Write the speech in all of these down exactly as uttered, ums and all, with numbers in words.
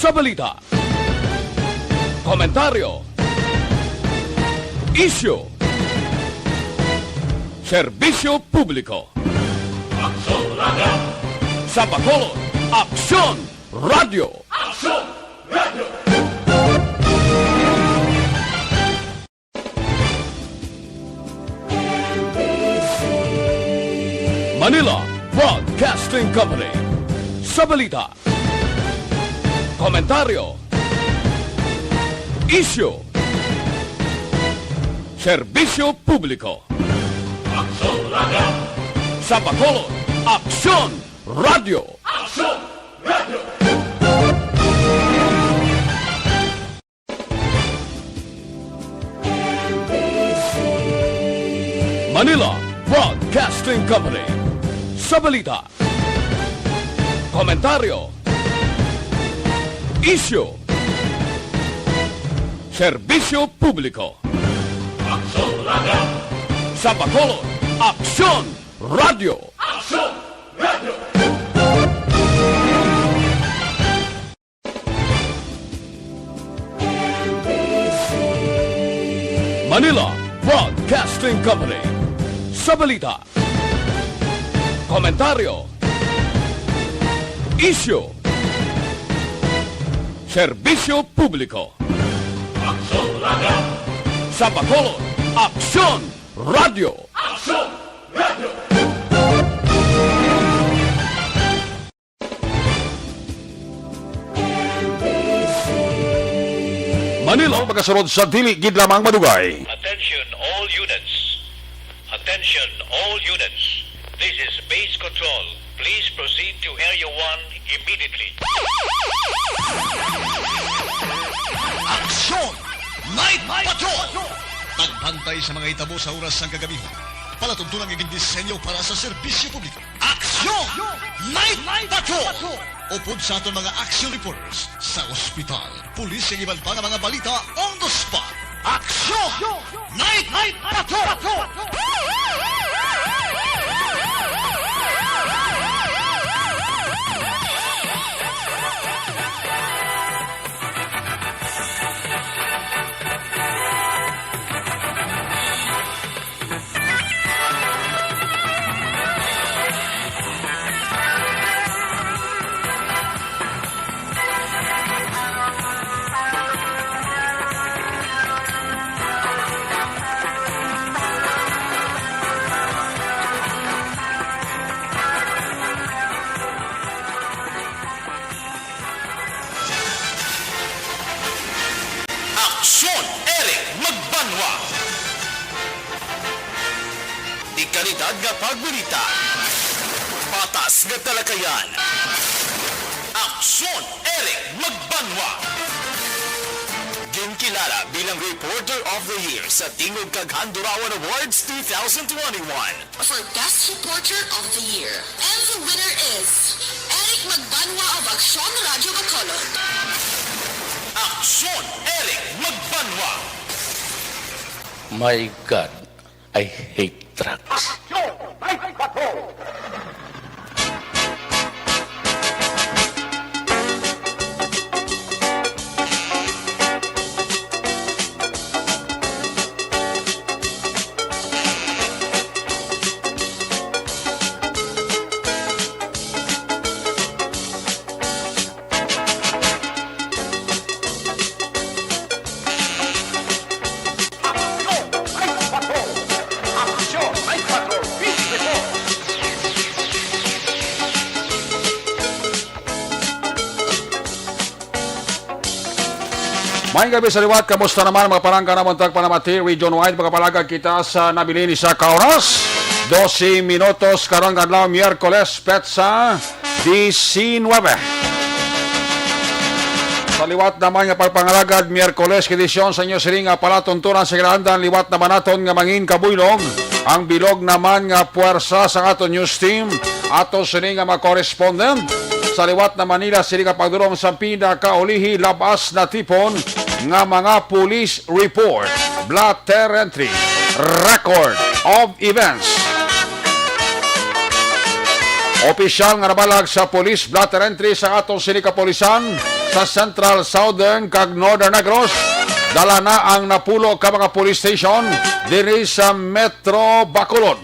Sa balita, komentaryo, isyu, serbisyo publiko. Aksyon Radio! Sa Bacolod, Aksyon Radio! Aksyon Radio! Manila Broadcasting Company. Sa balita, komentaryo, isyu, serbisyo publiko. Aksyon Radio! Sa Bacolod, Aksyon Radio! Aksyon Radio! Manila Broadcasting Company. Sa balita, komentaryo, isyu, serbisyo publiko. Aksyon Radio! Sa Bacolod, Aksyon Radio! Aksyon Radio! Manila Broadcasting Company. Sa balita, komentaryo, isyu, serbisyo publiko. Aksyon Radio! Sa Bacolod, Aksyon Radio! Aksyon Radio! Manila, pagkasunod sa dili gid lamang madugay. Attention all units. Attention all units. This is base control. Please proceed to Area one immediately. Aksyon! Night Patrol! Pagbantay sa mga hitabo sa oras sang kagabihon. Palatuntunan nga gindisenyo para sa serbisyo publiko. Aksyon! Night Patrol! Upod sa aton mga action reporters sa ospital, pulis, kag iban pa nga mga balita on the spot. Aksyon! Night Patrol! Aksyon, Eric Magbanwa. Dekalidad nga pagbalita. Patas nga talakayan. Aksyon, Eric Magbanwa. Ginkilala bilang Reporter of the Year sa Tingog kag Handurawan Awards two thousand twenty-one. For Best Reporter of the Year. And the winner is Eric Magbanwa of Aksyon Radio Bacolod. Aksyon, Eric Magbanwa. My God, I hate drugs. Aksyon, Night Patrol! Aksyon! Night Patrol! Aksyon! Night Patrol! Beat report! Maayong gabi sa liwat. Kamusta naman, mga palangga namon tagpanamati? Region wide, makapalagad kita sa nabilin ni sa ka oras. Dose minutos karong adlaw, Miyerkules, petsa diecinueve. Sa liwat naman nga pagpangalagad, Miyerkules, edisyon sa inyo sini nga palatuntunan sa kinaandan, liwat naman naton nga mangin kabuylog ang bilog naman nga puwersa sa aton news team. Ato sini nga mga correspondent sa liwat na Manila, sini nga pagdulong sa pinakaulihi, labas na tipon nga mga police report. Blotter entry, record of events. Opisyal nga nabalag sa police, blotter entry sa aton sini kapulisan. sa Central, Southern, kag Northern Negros. Dala na ang napulo ka mga police station diri sa Metro Bacolod.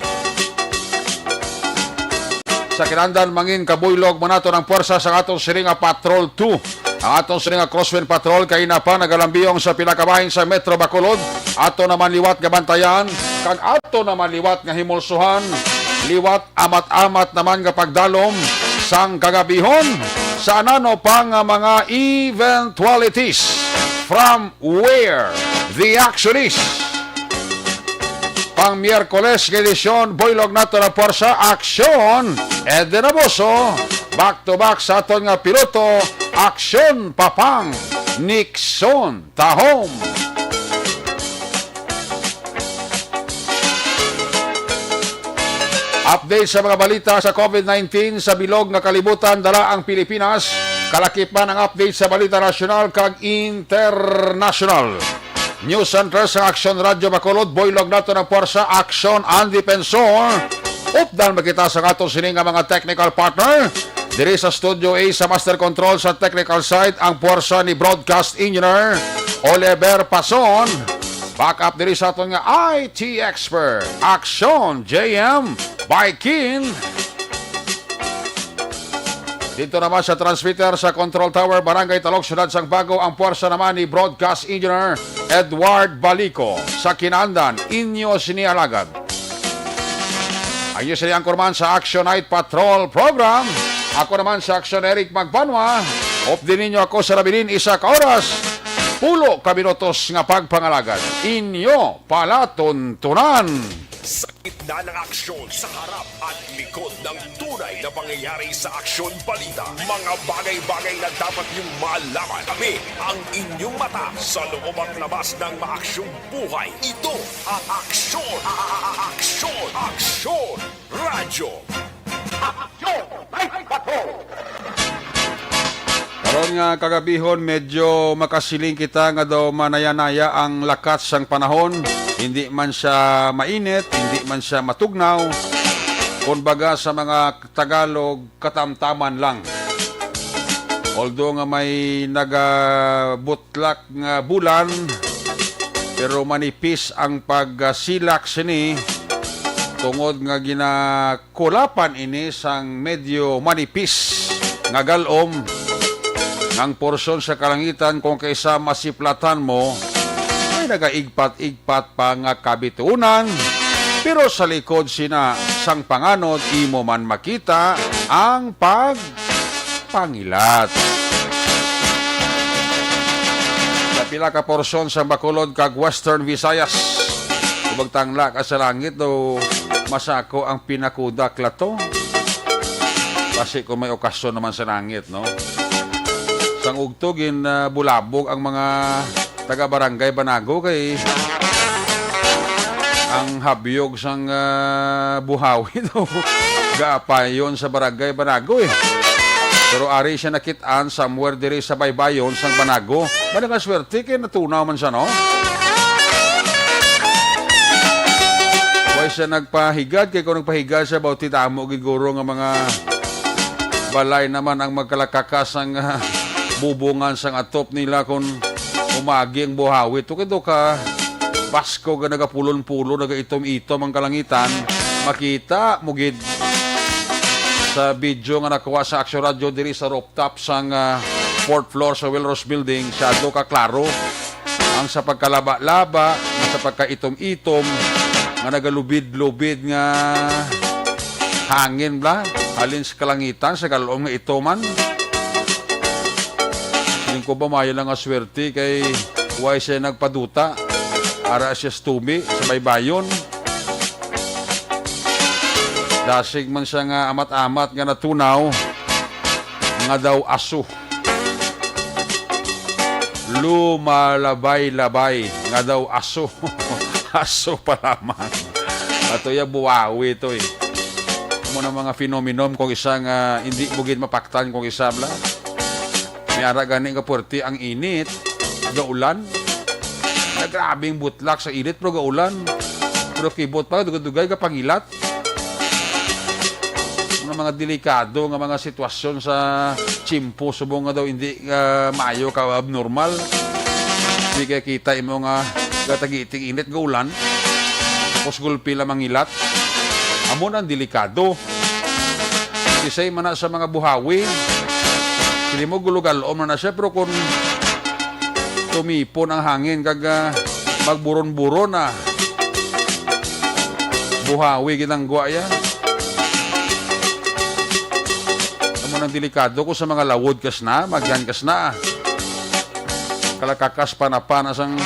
Sa kinandan, mangin kabuylog man nato ang puwersa sa aton sini nga Patrol two. Ang aton sini nga Crosswind Patrol kay na pa nagalambiyong sa pila ka bahin sa Metro Bacolod. Ato naman liwat nga bantayan, kag ato naman liwat nga himulsuhan. Liwat amat-amat naman nga pagdalom sang kagabihon sa anano pa nga mga eventualities from where the action is. Pang Miyerkules nga edisyon, buylog nato na puwersa, aksyon, Eden Abuso, back to back sa aton nga piloto, aksyon, Papang, Nixon, Tahom. Update sa mga balita sa COVID nineteen sa bilog nga kalibutan, dala ang Pilipinas. Kalakip man ang update sa balita nasyonal kag internasyonal. News Center sa Aksyon Radyo Bacolod, buylog nato ng puwersa, aksyon ang depensor. Updan makita sa ato sini nga mga technical partner. Diri sa Studio A sa Master Control sa technical side, ang puwersa ni Broadcast Engineer Oliver Pason. Back up diri sa aton nga I T expert, Aksyon J M Baikin. Dito naman sa transmitter sa Control Tower, Barangay Talok, Siyudad sang Bago, ang puwersa naman ni Broadcast Engineer Edward Balico. Sa kinandan, inyo sini alagad. Ang inyo sini anchorman sa Action Night Patrol Program. Ako naman sa Action, Eric Magbanwa. Updi ninyo ako sa nabilin isa ka oras, pulo ka minutos nga pagpangalagad. Inyo palatuntunan. Sa gitna ng aksyon, sa harap at likod ng tunay na pangyayari sa Aksyon Balita, mga bagay-bagay na dapat niyong malaman. Kami ang inyong mata sa loob at labas ng maaksyong buhay. Ito ang Aksyon, Aksyon, Aksyon Radyo. Aksyon Night Patrol. Karon nga kagabihon, medyo makasiling kita nga daw manaya-naya ang lakat sang panahon. Hindi man siya mainit, hindi man siya matugnaw. Kumbaga, sa mga Tagalog, katamtaman lang. Although nga may nagabutlak nga bulan, pero manipis ang pagsilak sini tungod nga ginakulapan ini sang medyo manipis nga galom, nga ang porsyon sa kalangitan kung kaisa masiplatan mo, may nagaigpat-igpat pa nga kabitunan, pero sa likod sina sang panganod imo man makita ang pagpangilat. Sa pila ka porsyon sa Bacolod kag Western Visayas, kung magtangla ka sa langit, do masako ang pinakudak lato. Basi kung may okasyon naman sa langit, no? Sang ugto, gin, ah, bulabog ang mga taga Barangay Banago kay ang habyog sang, ah, buhawi daw gaapayon sa Barangay Banago, eh. Pero ari siya nakit-an somewhere diri sa baybayon sang Banago. Mali nga swerte kay natunaw man siya, no? Way siya nagpahigad, kay kung nagpahigad siya, bawti damo gid guro nga mga balay naman ang magkalakakas ang, ah, bubungan sang atop nila kung umagi ang buhawi. Tukid do ka Pasko nga nagapulon-pulon, nagaitom-itom ang kalangitan, makita mo gid sa video nga nakuha sa Aksyon Radyo diri sa rooftop sang, ah, fourth floor sa Wilros Building, masyado ka klaro ang sa pagkalaba-laba, ang sa pagkaitom-itom, nga nagalubid-lubid nga hangin bala, halin sa kalangitan, sa galom nga itoman. Siling ko ba, maayo lang nga swerte kay way siya nagpaduta. Ara siya sa tubi, sa baybayon. Dasig man siya nga amat-amat nga natunaw nga daw aso. Lumalabay-labay nga daw aso. Aso pa lamang. Ato ya buwawi to, eh. Amo na mga phenomenon kung isa nga hindi mo gid mapaktan kung isa bala. May ara gani nga puwerte ang init, gaulan. Na grabing butlak sa init, pero gaulan. Pero kibot pa, dugay-dugay ka pangilat. Ano mga delikado nga mga sitwasyon sa tiyempo, subong nga daw hindi, ah, maayo ka abnormal. Di kay kita imo nga gatagiti init nga ulan, tapos gulpi lang mangilat. Amo na ang delikado. Kisay man na sa mga buhawi, sila mo gulugalom na na siya, pero kung tumipon ang hangin kag, ah, magburon-buron na, buhawi ginanggwa ya. Amo nang delikado ko sa mga lawod kas na, magyan kas na. Kalakakas pa na pa na sang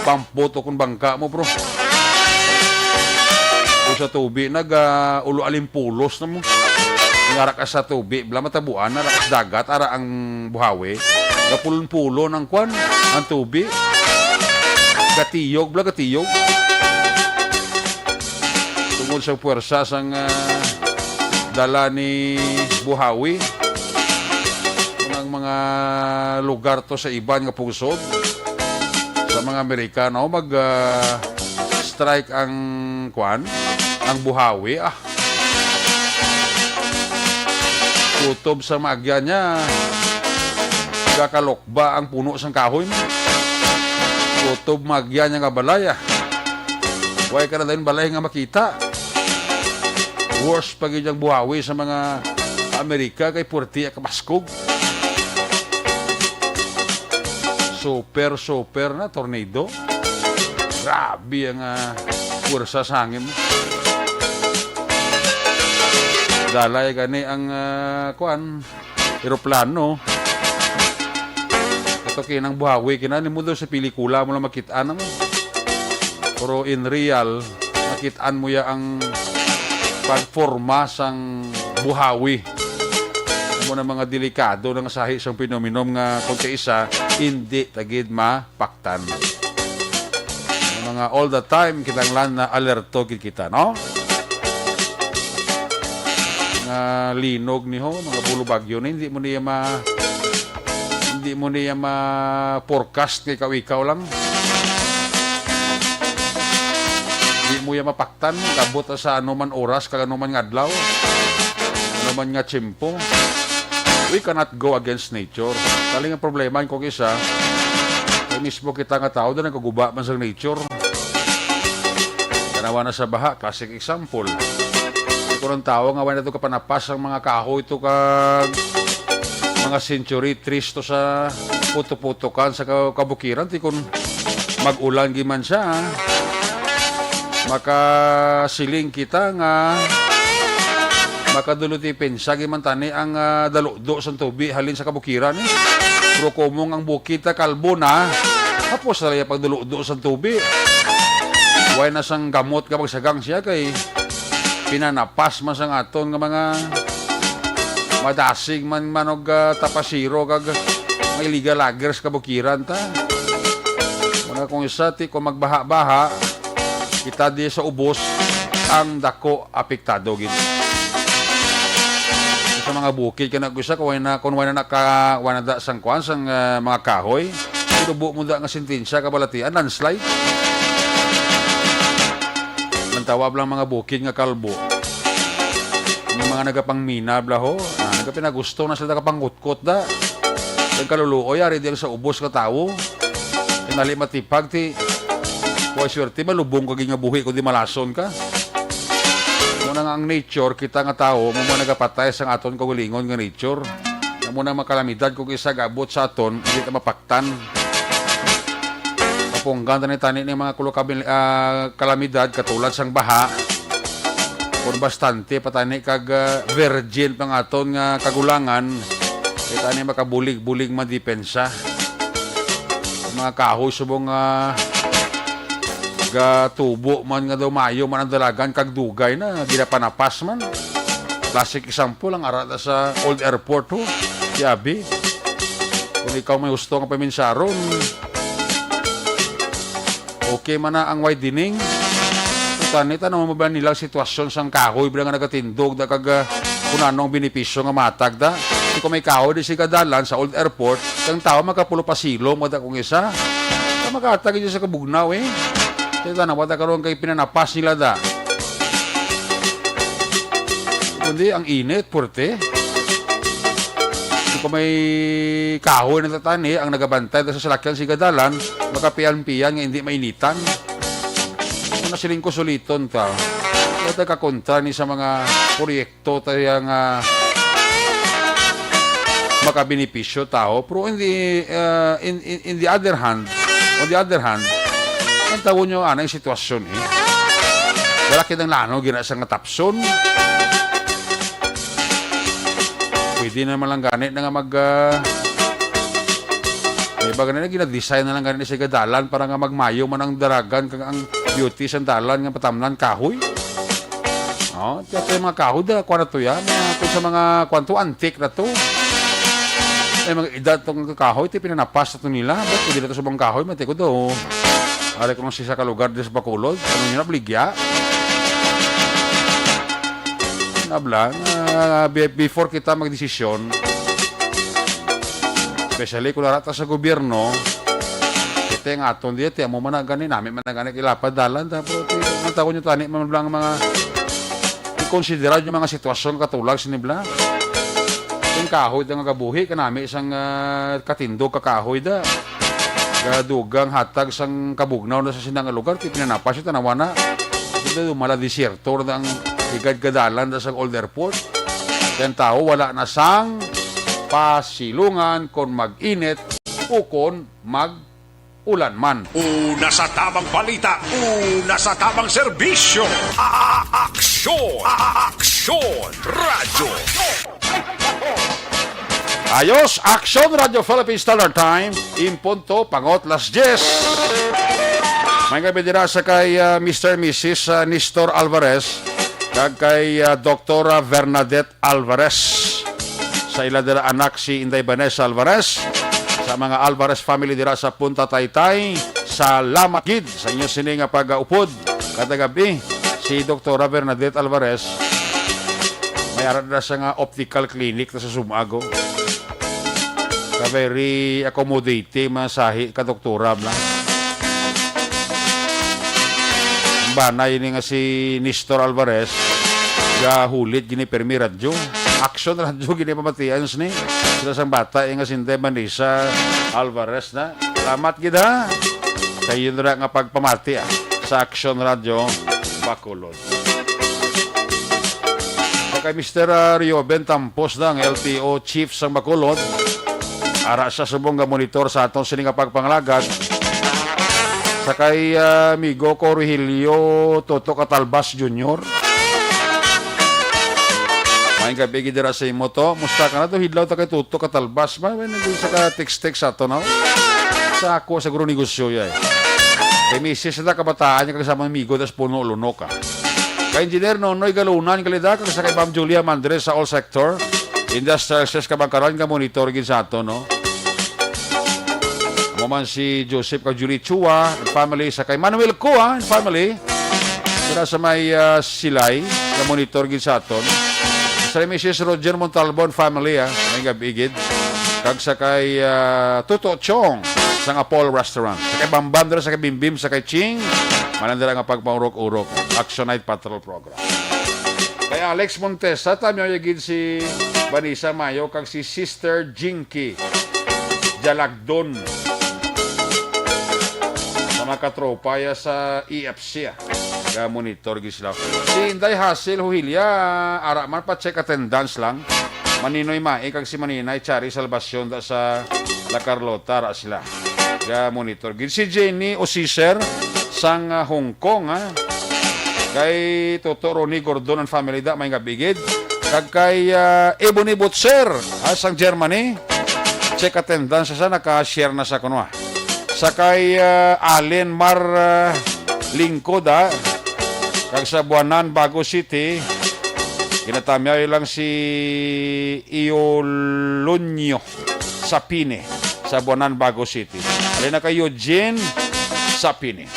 pampot o kung bangka mo, bro. O sa tubi, nag, ah, ulo alimpulos na mo. Ngara ka sa tubi, bla matabuan, ara kas dagat, ara ang buhawi. Gapulon-pulon ang kwan, ang tubi. Gatiyog, bla gatiyog. Tungod sa puwersa sang, ah, dala ni buhawi, ang mga lugar to sa iban nga pungsod sa mga Amerikano mag, ah, strike ang kwan, ang buhawi. Ah. Kutob sa maagyan niya, gakalokba ang puno sang kahoy mo. Kutob maagyan niya nga balay, ah. Way ka na dayon balay nga makita. Worse pa gid ang buhawi sa mga Amerika kay puwerte ang kabaskog. Super, super na tornado. Grabe ang, ah, puwersa sa hangin. Dalay gani ang, ah, kuan, eroplano. Ito kinang buhawi, kinani mo daw sa pelikula mo lang makit-an mo. Pero in real, makit-an mo ya ang pagforma sang buhawi. Amo na mga delikado nga sahi sang pinominom nga kung kaisa, hindi tagid mapaktan. Ang mga all the time, kinahanglan na alerto gid kita, no? Mga linog ni ho, mga bulubagyo ni, hindi mo niya ma-, hindi mo niya ma-forecast kay ikaw-ikaw lang. Hindi mo ya mapaktan, kabot sa anuman oras, kag anuman nga adlaw, anuman nga tiyempo. We cannot go against nature. Tali nga problema, kung isa, ay mismo kita nga tao, din nagkaguba man sa nature. Tanawa na sa baha, classic example. Kung ang tao nga wala na ito kapanapas ang mga kahoy to kag mga century trees to sa puto-putokan sa ka-, kabukiran, ti kun mag-ulan gid man siya, makasiling kita nga makadulot ti pensa gid man tani ang, ah, daludo sang tubi halin sa kabukiran, eh. Pero kumong ang bukid ta kalbo na, tapos na lang pagdaludo sang tubi. Way na sang gamot nga magsagang siya kay pinanapas man sang aton nga mga madasig man, manog, ah, tapasiro kag may liga lagers kabukiran ta. Mga kung isa ti kung magbaha-baha, kita di sa ubos ang dako apektado gid. Sa mga bukid kana gusa kung wala na, kung wala na ka, wala na da sang kuan sang, ah, mga kahoy, inubo mo da nga sentensya kabalatian, landslide. Ang tawag lang mga bukid nga kalbo. Yung mga nagapangmina, blaho, ah, nagapinagusto na sila kapangkutkot da. Ang kaluluoy, ari diyan sa ubos ka tawo. Kinali matipag ti, way swerte, malubong ka gid nga buhi, kundi malason ka. Muna nga ang nature, kita nga tawo, mo man nagapatay sa aton kaugalingon nga nature. Amo na mga kalamidad kung isa gabot sa aton, hindi ta mapaktan. Mapunggan tani tani ni mga kulo kabil-, ah, kalamidad katulad sang baha. Kung bastante pa tani kag, ah, virgin pang aton nga kagulangan, kita ni makabulig-bulig madepensa. Mga kahoy subong nga gatubo man nga daw maayo man ang dalagan kag dugay na, ginapanapas man. Classic example ang ara ta sa Old Airport, ho. Yabi. Kung ikaw may gusto nga paminsaron, okay man na ang widening. Tani, tanaw mo ba nila ang sitwasyon sang kahoy, bala nga nagatindog, da kag, ah, kung ano ang benepisyo nga matag da. Di ko may kahoy, di siya dalan sa Old Airport, ang tao makapulo pa silong, wala kung isa. Sa makatag yun sa kabugnaw, eh. Kaya tanaw, wala karon kay pinanapas nila da. Kundi ang init, puwerte. Kung may kahoy na tatani, ang nagabantay sa salakyan sa gadalan, makapian-pian nga hindi mainitan. Kung nasiling ko, suliton ta. Wala ta kakontra ni sa mga proyekto tayo nga makabenepisyo tao. Pero in the, uh, in, in, in the other hand, on the other hand, ang tawon nyo, anay sitwasyon, eh. Wala kitang lano, gina sa nga tapson. Pwede naman lang gani na nga mag, ah, may iba gani na gina-design na lang gani sa gadalan para nga magmayo man ang daragan kag ang beauty sa dalan nga patamnan kahoy. Oh, tiya, tiya, mga kahoy da, kuwan na to yan. Mga, kung sa mga, kuwan to, antique na to. May mga edad tong kahoy, ti pinanapas na to nila. Ba't pwede na to sa mga kahoy? Mati ko daw. Ari ko lang sa isa ka lugar di sa Bacolod. Ano nyo na, bligya? Nabla, ah, be-, before kita magdesisyon, especially kung narata sa gobyerno, ito yung aton diya, ti amo man na gani, nami man na gani, kilapad dalan, tapos, ti, ang tawag nyo tani, man lang mga, i-consider yung mga sitwasyon katulag sa nibla. Yung kahoy, nga gabuhi, kanami isang, ah, katindog ka kahoy da. Gadugang hatag sang kabugnaw na sa sinang lugar, ti pinanapas yung tanawa na. Ito, dumala disyerto na ang igad kadalan na sa old airport. Kaya ang tao, wala na sang pasilungan kon mag-init o kon mag-ulan man. Una sa tamang balita, una sa tamang serbisyo. A-, a-, aksyon, a-, a-, aksyon, radyo. Ayos, Aksyon Radyo Philippine Standard Time, in punto, pangot las diyes. May gabi dira sa kay, ah, Mister Missus, ah, Nestor Alvarez, kag kay, ah, Doktora Bernadette Alvarez. Sa ila dira anak si Inday Vanessa Alvarez, sa mga Alvarez family dira sa Punta Taytay, salamat gid sa inyo sini nga pag-upod kada gabi. Si Doktora Bernadette Alvarez, may ara na siya nga optical clinic na sa Sumago. Ka very accommodating, masahi ka, doktora, bla. Ang banay ni nga si Nestor Alvarez, gahulit gini pirmi radyo. Aksyon radyo gini pamatian ni. Sila sang bata, eh, nga si Inday Vanessa Alvarez na. Salamat gid, ha. Kayo na nga pagpamati, ah, sa Aksyon Radyo Bacolod. Sa kay Mister, ah, Rioben Tampos na ang L T O chief sang Bacolod. Ara sa subong nga monitor sa aton sini nga pagpangalagad. Sa kay, ah, amigo ko Rogelio Toto Catalbas Junior. Maayong gabi gid dira sa imo to. Musta ka na to? Hidlaw ta kay Toto Catalbas ba? May nandun sa ka text-text sa ato, no? Sa ako, siguro negosyo, yay. Kay misis na kabataan niya, kag sa mga amigo, tas puno lunok, ah. Kay Engineer Nonoy Galunan, Kalida, kag sa kay Ma'am Julia Mandres sa All Sector Industrial Sales Kabangkaran nga monitor gid sa ato, no? Amo man si Joseph kag Julie Chua and family, sa kay Manuel Cua and family. Dira sa may, ah, Silay, nga monitor gid sa aton. Sa kay Misis Roger Montalbon family, ah, may gabi gid. Kag sa kay, ah, Tuto Chong, sa nga Paul Restaurant. Sa kay Bambam, dira sa kay Bimbim, sa kay Ching. Manandira nga pagpaurok-urok. Action Night Patrol Program. Kay Alex Montesa, tamyaw gid si Vanessa Mayo, kag si Sister Jinky Jalagdon. Sa mga katropa ya sa E F C, ah. Ga-monitor gid sila. Si Inday Hasil Huhilia, ara man pa check attendance lang. Maninoy Mai kag si Maninay Chari Salvacion da sa La Carlota, ara sila. Ga-monitor gid. Si Jenny Osiser sang, ah, Hong Kong, ha. Kay Toto Ronnie Gordon and family da, may gabi gid. Kag kay, ah, Ebony Butcher, ha, sang Germany. Check attendance sa, naka-share na sa kuno, ha. Sa kay, ah, Allen Mar, ah, Lingkod, ah, kag sa Buanan, Bago City, ginatamyaw lang si Iolonyo Sapine sa Buanan, Bago City. Alin na kay Eugene Sapine.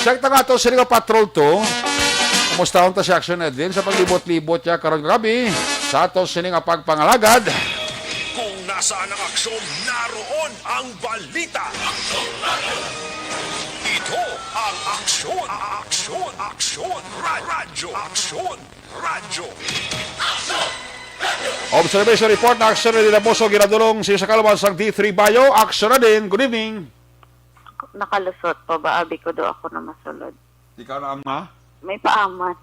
Sa tang ato sini nga Patrol to, kumustahon ta si Action Edwin sa paglibot-libot niya karon gabi sa ato sini nga pagpangalagad. Kung nasaan ang aksyon, naroon ang balita. Ito ang Aksyon, Aksyon, Aksyon, Ra-, Radyo Aksyon. Radyo. Observation report, aksyon na dinamos o ginadulong sa kalabas sang D three Bio. Aksyon na din. Good evening. Nakalusot pa ba? Abi ko do ako na masulod. Ikaw na ang ma? May paamat.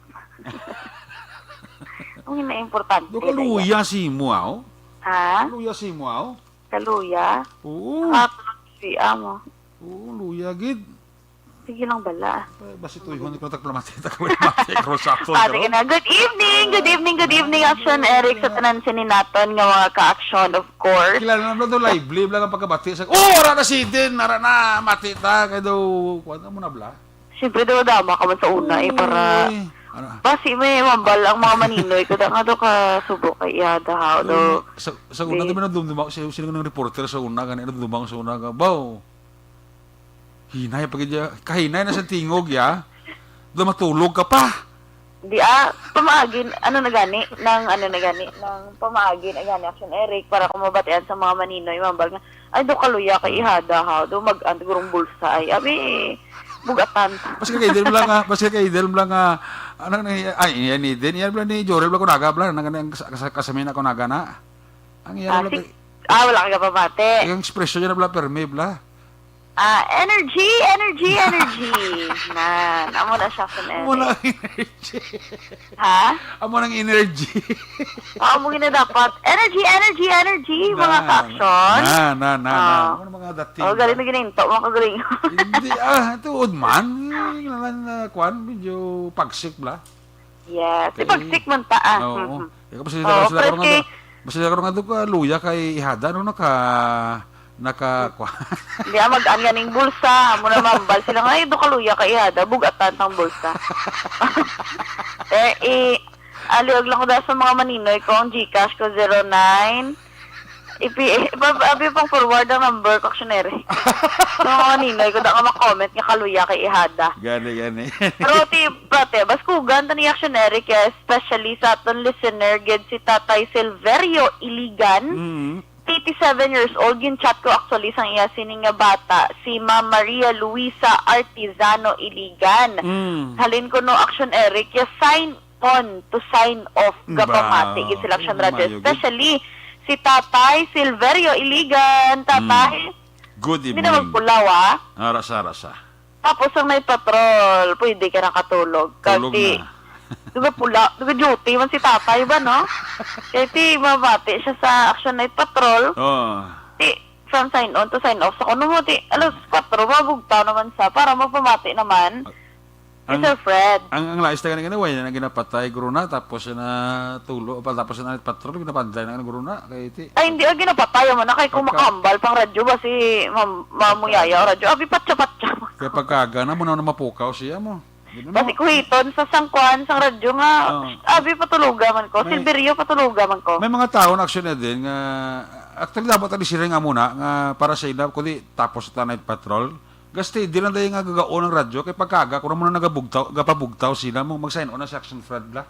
Ang ina importante. Do kaluya si mo, aw? Ha? Kaluya si mo, aw? Kaluya? Oo. Nakatulog si amo. Oo, luya gid. Sige lang bala. Basi tuyhon ko nagplamati ta ko mati cross action. Pati ka na. Good evening, good evening, good evening, Action Eric, sa tanan sini naton nga mga ka-action, of course. Kilala na do lively lang ang pagkabati sa, oh, ara na si Eden, ara na, mati ta kay do, kuwan mo na bla. Siyempre, daw dama ka man sa una, eh, para Uy. Ano? Basi may mambal ang mga maninoy ko, da nga daw ka subo kay ihada, ha, daw. Sa, sa una, Di. Di ba nadumduma ko, sino, sino ng reporter sa una, gani nadumduma ko sa una, nga, baw, hinay pa gid ya, kahinay na sa tingog, ya, daw matulog ka pa. Di, ah, pamaagin, ano na gani, nang, ano na gani, nang pamaagin, ay gani, Action Eric, para kung mabatian sa mga maninoy, mambal nga, ay, do kaluya kay ihada, ha, do mag-, ang gurong bulsa, ay, abi, bugatan. Basi kay Idel lang nga, basi kay Idel lang nga, ano na, ay, yan ni Eden, yan lang ni Jorel lang ko naga, bla, nang, nang, kas-, kas-, kasami na ko naga na. Ang iya Ah, lang si, ah, wala ka kapamati. Ang ekspresyon niya na bla, permi, bla. Ah, energy, energy, energy. Nan, amo na siya sa Amo na energy. Ang energy. Ha? Amo nang energy. Oo, amo gina dapat. Energy, energy, energy, mga Na, ka-action. Na, na, na, na. Ah. Amo na mga dating, Oh, galing ba? Na gininto, mga kagaling. Hindi, ah, tuod man. Eh, kailangan, ah, kwan, medyo pagsik, bla. Yes. Kay, ipagsik man ta, ah. Oo. Mhm. Ikaw, basta Oo, sila, basta sila pero karon kay nga, basta sila karon nga, do ka, luya kay ihada, no, naka, naka, kwa. Hindi, ah, mag-an ganing bulsa. Amo na mambal sila nga, "Ay, do ka luya kay ihada, bugatan tang bulsa." Eh, i, aliog lang ko dahil sa mga maninoy ko, ang GCash ko, zero nine. Ipi, ipa, abi pang forward ang number ko, Action Eric. Sa mga maninoy ko, da nga ma-comment nga kaluya kay ihada. Gani, gani. Pero ti, pati, baskugan ta ni Action Eric, eh, especially sa aton listener, gid si Tatay Silverio Iligan. Mm. Eighty-seven years old, gin-chat ko actually sang iya sini nga bata, si Ma'am Maria Luisa Artizano Iligan. Mm. Halin ko no, Action Eric, ya sign on to sign off. Ba, gapamati gid sila, Action Radyo. Maayo gid. Especially si Tatay Silverio Iligan. Tatay, Mm. Good evening. Hindi na magpulaw, ah. Ah, rasa, rasa. Tapos ang night patrol, pwede ka nakatulog. Tulog Kasi, na. Di ba pula? Di ba duty man si tatay ba, no? Kaya ti, mabati siya sa Action Night Patrol. Oo. Ti, from sign on to sign off. Sa kuno mo, ti, alas kwatro, mabugtaw naman sa, para magpamati naman. Ang, Sir Fred. Ang, ang lais na gani, gani, way na ginapatay, guro na, tapos na tulo, pa, tapos na patrol, ginapanday na gani, guro na, kay ti. Ay, hindi, ah, ginapatay mo na, kay Pagka kumakambal pang radyo ba si Mam-, Mamuyaya o radyo? Abi, patsa-patsa. Kaya pagkaga na mo na, na mapukaw siya mo. Di na Kasi mo. Kuhiton sa sangkuan, sang radyo nga, Oo. Abi, patuluga man ko, May, Silverio, patuluga man ko. May mga tao na actually na din nga, actually, dapat ang sila nga muna, nga para sa ila, kundi tapos sa night patrol, Gasti, di lang dahil nga gagaon ang radyo, kay pagkaga, kung mo na nagabugtaw, gapabugtaw sila, mo mag-sign on na si Action Fred la.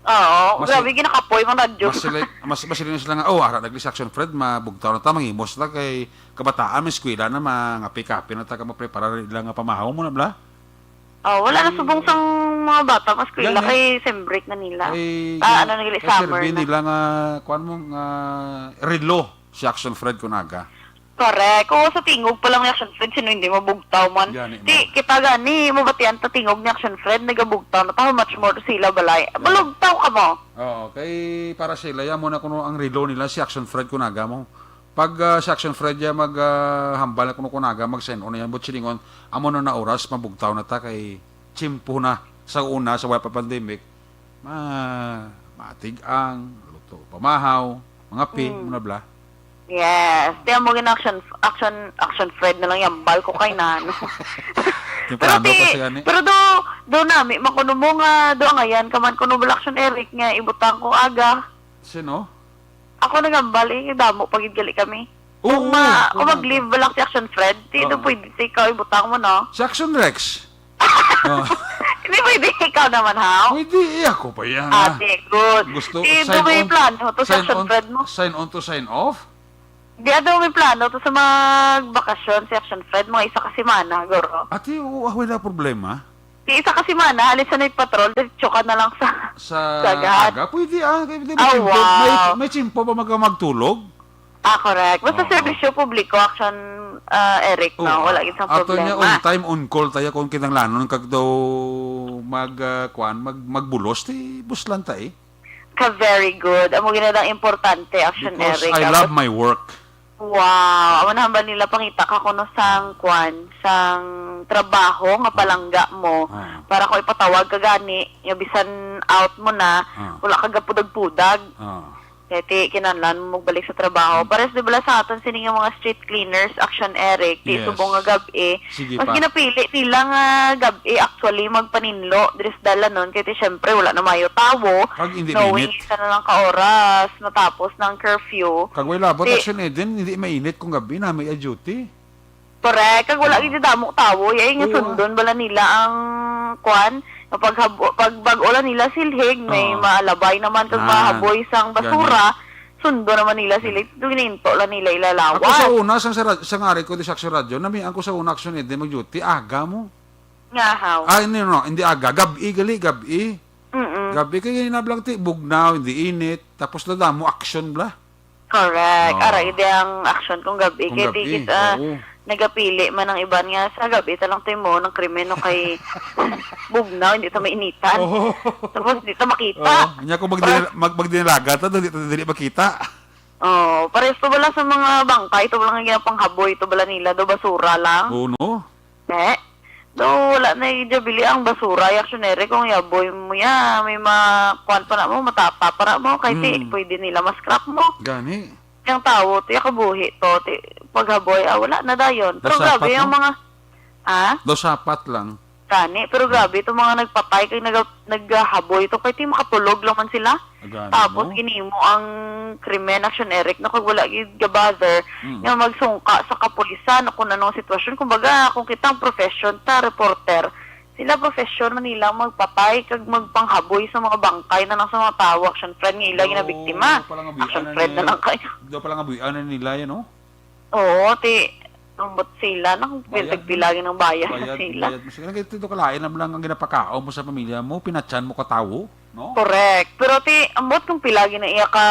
Oo, Mas grabe, li-, ginakapoy ang radyo. Mas sila, mas, mas sila na sila nga, "Oh, ara, nagli si Action Fred, mabugtaw na ta, mangimos na kay kabataan, may eskwela na, mangapi-kapi na ta, ka maprepara na nila nga pamahaw mo na, bla?" Oh, wala na Ay, subong sang mga bata, mas eskwela gani. Kay sem break na nila. Ay, Ah, gani, ano, nagli kay summer serbi na. Nila nga, kuwan mo, nga relo, si Action Fred Kunaga. Correct. Oo, sa tingog pa lang ni Action Fred, sino hindi mabugtaw man? Gani Ti, man. Kita gani, mabatian ta tingog ni Action Fred, nagabugtaw na ta, how much more sila balay. Gani. Malugtaw ka mo. Oo, kay para sila, ya mo na kuno ang relo nila, si Action Fred Kunaga mo. Pag, ah, si Action Fred, ya mag, ah, hambal na kuno Kunaga, mag-send on na yan, but silingon, amo na na oras, mabugtaw na ta, kay tsimpo na, sa una, sa wala pa pandemic, Ma-, matig-ang, luto, pamahaw, mga pi, Mm. muna bla. Yes. Tiyan mo gina-action, action, action Fred na lang yan. Bal ko kay na, ano. Pero Temprano ti, pa siya ni. Pero do, do nami, makuno mo nga, do angayan ka man, kuno bala action Eric nga, ibutang ko aga. Sino? Ako nagambal, eh, damo pa gid gali kami. Oo, Kung ma-, oo, kung oo. Mag-leave ba lang si Action Fred, di Oo. Do pwede si ikaw ibutang mo, no? Si Action Rex. Oh. Hindi pwede ikaw naman, ha? Pwede, eh, ako pa yan, ah. Ate, good. Gusto, Di, sign do may on, plano to si sign Action on, Fred mo? Sign on to sign off? Di, do may plano to sa magbakasyon si Action Fred, mga isa ka semana, guro. Ate, oo, ah, wala problema. Di isa ka semana, halin sa night patrol, diretso ka na lang sa Sa Sagat. Aga? Pwede, ah. Pwede, may Ah, tiyempo, may, wow. may tiyempo pa mag-, magtulog? Ah, correct. Basta Oo. serbisyo publiko, action, ah, Eric, Oo, no? Wala ah. gid sang Ato niya, problema. on time, on call tayo kung kinahanglanon kag daw mag, ah, kuan, mag-, magbulos, ti buslan ta, eh. Ka very good. Amo gid na ang importante, action, Because Eric. I Tapos, love my work. Wow. Amo na hambal nila, pangita ka kuno sang kuan, sang trabaho nga Ah. palangga mo. Ah. Para kung ipatawag ka gani, nga bisan out mo na, Ah. wala ka gapudag-pudag. Ah. Kaya ti, kinahanglan mo magbalik sa trabaho. Hmm. Pares di bala sa aton sini nga mga street cleaners, action, Eric, ti Yes. subong nga gab-i. Sige Mas pa. ginapili nila nga gab-i, actually, magpaninlo diri sa dalanon. Kaya ti, syempre, wala na mayo tawo. Kag hindi Knowing mainit. isa na lang ka oras, matapos ng curfew. Kag way labot, Ti- action, Eden, hindi mainit kung gabi na may duty. Correct. Kag wala Oo. gid damo tawo, yay nga Oo, ah. sundon bala nila ang kuan, nga paghabo-, pag bag-o lang nila silhig, may Oo. maalabay naman kag Nan. mahaboy sang Gani. basura, sundo naman nila sila, ito ginainto lang nila Ako sa ilalawas. una, sa, sa, ra-, sa ngari ko di sa Action Radio, nami ang ko sa una, Action, eh, di mag-duty, aga mo. Nga, how? Ah, hindi, no, hindi aga, gabi, gali, gabi. Mm-mm. Gabi kay hinablang ti bugnaw, hindi init, tapos nadamo action bla. Correct. Oo. Ara, ide ang action kung gabi. Kung Kaya gabi, di kita oo. nagapili man ang iban nga sa gabi ta lang tayo mo ng krimen o kay bugnaw, hindi ta mainitan. Oo. Tapos hindi ta makita. Oo. Nya kung magdinal-, Para mag-, magdinalaga ta, dili ta dili makita. Oo. Pares to bala sa mga bangkay, ito lang ang ginapanghaboy, ito bala nila, do basura lang. Oo, no? Eh? Do, wala na yung bili ang basura, yung aksyon, Eric, kung yaboy mo ya, may ma-, kuwan pa na mo, matapa pa na mo, kay ti, Hmm. pwede nila ma-scrap mo. Gani. Yung tao, ti, kabuhi to, ti, paghaboy, ah, wala na dayon. Pero Daw grabe sapat, yung no? mga, ah? Daw sapat lang. Gani, pero Hmm. grabe itong mga nagpatay, kay nag-, naghaboy to, kay ti, makatulog lang man sila. Agani Tapos mo? ginimo ang krimen, action, Eric, no, kag wala gid ga-bother Mm. nga magsungka sa kapulisan o kung anong sitwasyon. Kumbaga, kung kita ang profession ta, reporter, sila profesyon man nila magpatay kag magpanghaboy sa mga bangkay na lang sa mga tawo, action, friend nga ila ginabiktima. Daw pala nga buhian Action, na friend ni-, na lang kayo. daw pala nga buhian na nila yan, no? Oo, ti, ambot sila, nang Bayad, pila-, pila no? ng bayad Bayad, sila. bayad mo sila. Kaya ito, kalain na lang ang ginapakaon mo sa pamilya mo, pinatyan mo ka tawo, no? Correct. Pero ti, ambot kung pila gina iya ka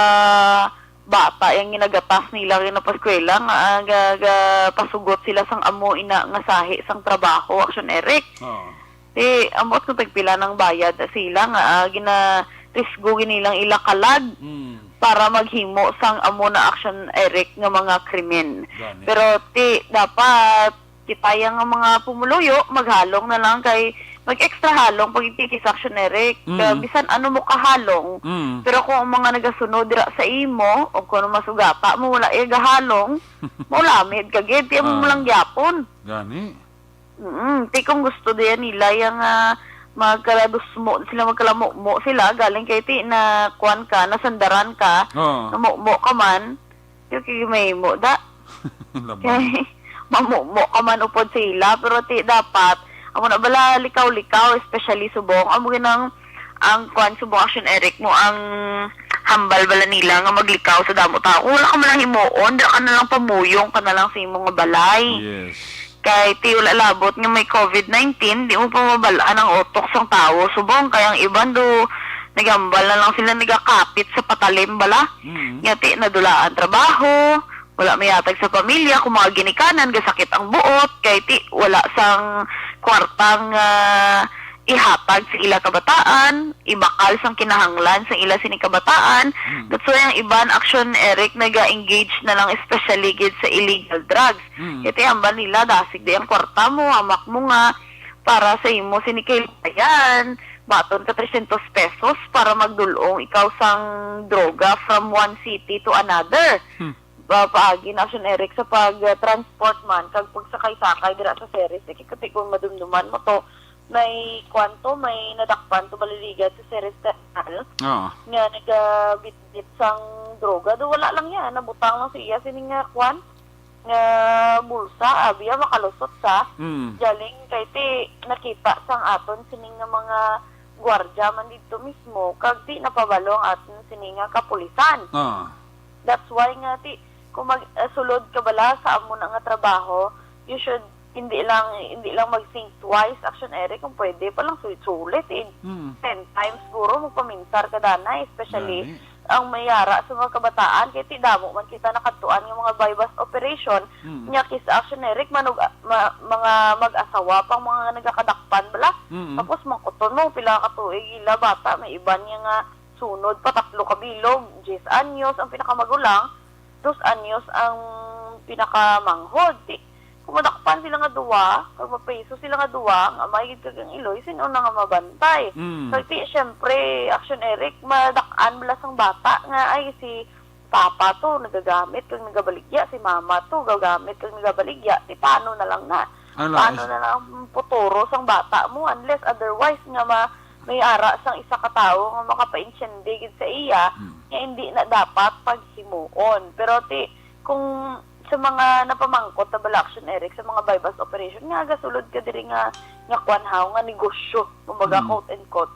bata yung ginagatas nila, ginapaskwela, nga, ah, ga-, ga-, pasugot sila sang amo ina nga sahi sang trabaho, action, Eric. Oo. Ti, ambot kung tagpila ng bayad sila nga, ah, gina-, risgo ginilang ila kalag Mm. para maghimo sang amo na, action, Eric, nga mga krimen. Gani. Pero ti, dapat kita yang nga mga pumuluyo, maghalong na lang kay mag-extra halong pag itikis, action, Eric. Ka Mm. bisan ano mo kahalong, Mm. pero kung ang mga nagasunod dira sa imo, o kung ano masugata mo, wala iya gahalong, maulamid ka gid, tiyan mo Ah. lang gyapon. Gani. Mm, ti kung gusto diyan nila yang, ah, magkaladusmo sila, magkalamumo sila, galing kay ti na kuwan ka, nasandaran ka, Oo. namumo ka man, yung kay may mo da. Laban. Kay mamumo ka man upod sila, pero ti dapat, amo na bala likaw-likaw, especially subong, amo ginang, ang kuwan subong, action, Eric, mo ang hambal bala nila nga maglikaw sa damo tao. Kung wala ka man lang himuon, da ka na lang pamuyong ka na lang sa imong nga balay. Yes. Kay ti wala labot nga may covid nineteen, di mo pa mabalaan ang utok sang tawo. Subong kay ang iban do nagambal na lang sila nagakapit sa patalim bala. Mm. Nga ti nadulaan trabaho, wala mayatag sa pamilya, kung mga ginikanan, gasakit ang buot, kay ti wala sang kwartang, ah, ihatag sa ila kabataan, ibakal sang kinahanglan sa ila sini kabataan. Mm. That's why ang iban, action, Eric, naga-engage na lang especially gid sa illegal drugs. Mm. Kaya ti hambal nila, dasig di ang kwarta mo, hamak mo nga, para sa imo sini kailayan, baton ka trescientos pesos para magdulong ikaw sang droga from one city to another. Hmm. Ba, paagi na, action, Eric, sa pag, uh, transport man, kag pagsakay-sakay dira sa ferries, eh, kay kung madumduman mo to, may kwan to, may nadakpan to, baliligad sa ferries terminal, Oo. nga nagabitbit sang droga. Do wala lang yan, nabutang lang siya, sini nga kwan, nga bulsa, abiya makalusot sa Mm. galing kay ti nakita sang aton sining nga mga gwardya man didto mismo, kag ti napabalo ang aton sini nga kapulisan. Ah. That's why nga ti, kung mag-, eh, sulod ka bala sa amo na nga trabaho, you should hindi lang hindi lang mag-think twice, Action Eric, kung pwede pa lang sulit-sulit, eh. Mm. Ten times siguro magpaminsar ka, Danay, especially Gani. ang may ara sa mga kabataan, kay ti damo man kita nakadtuan nga mga buy-bust operation, Mm. nya kis Action Eric, manug, ma, mga mag-asawa pang mga nagakadakpan bala. Mm. Tapos mangkuton mo, pila ka tuig ila bata, may iban niya nga sunod pa, tatlo ka bilog, diyes anyos ang pinakamagulang, dos anyos ang pinakamanghod. Ti, kung madakpan sila nga duwa, kag mapriso sila nga duwa, ang amay gid kag ang iloy, sin-o na nga mabantay? Mm. Kag ti, syempre, Action Eric, madak-an bala sang bata nga, ay, si papa to nagagamit kag nagabaligya, si mama to gagamit kag nagabaligya, ti paano na lang na? Ala, Paano is- na lang ang futuro sang bata mo? Unless otherwise nga ma, may ara sang isa ka tawo nga makapaintiende gid sa iya, Mm. nga hindi na dapat paghimuon. Pero ti, kung sa mga napamangkot na bala, Action Eric, sa mga buy-bust operation, nga gasulod ka diri nga, nga kwan haw, nga negosyo, kumbaga, Mm. quote and quote.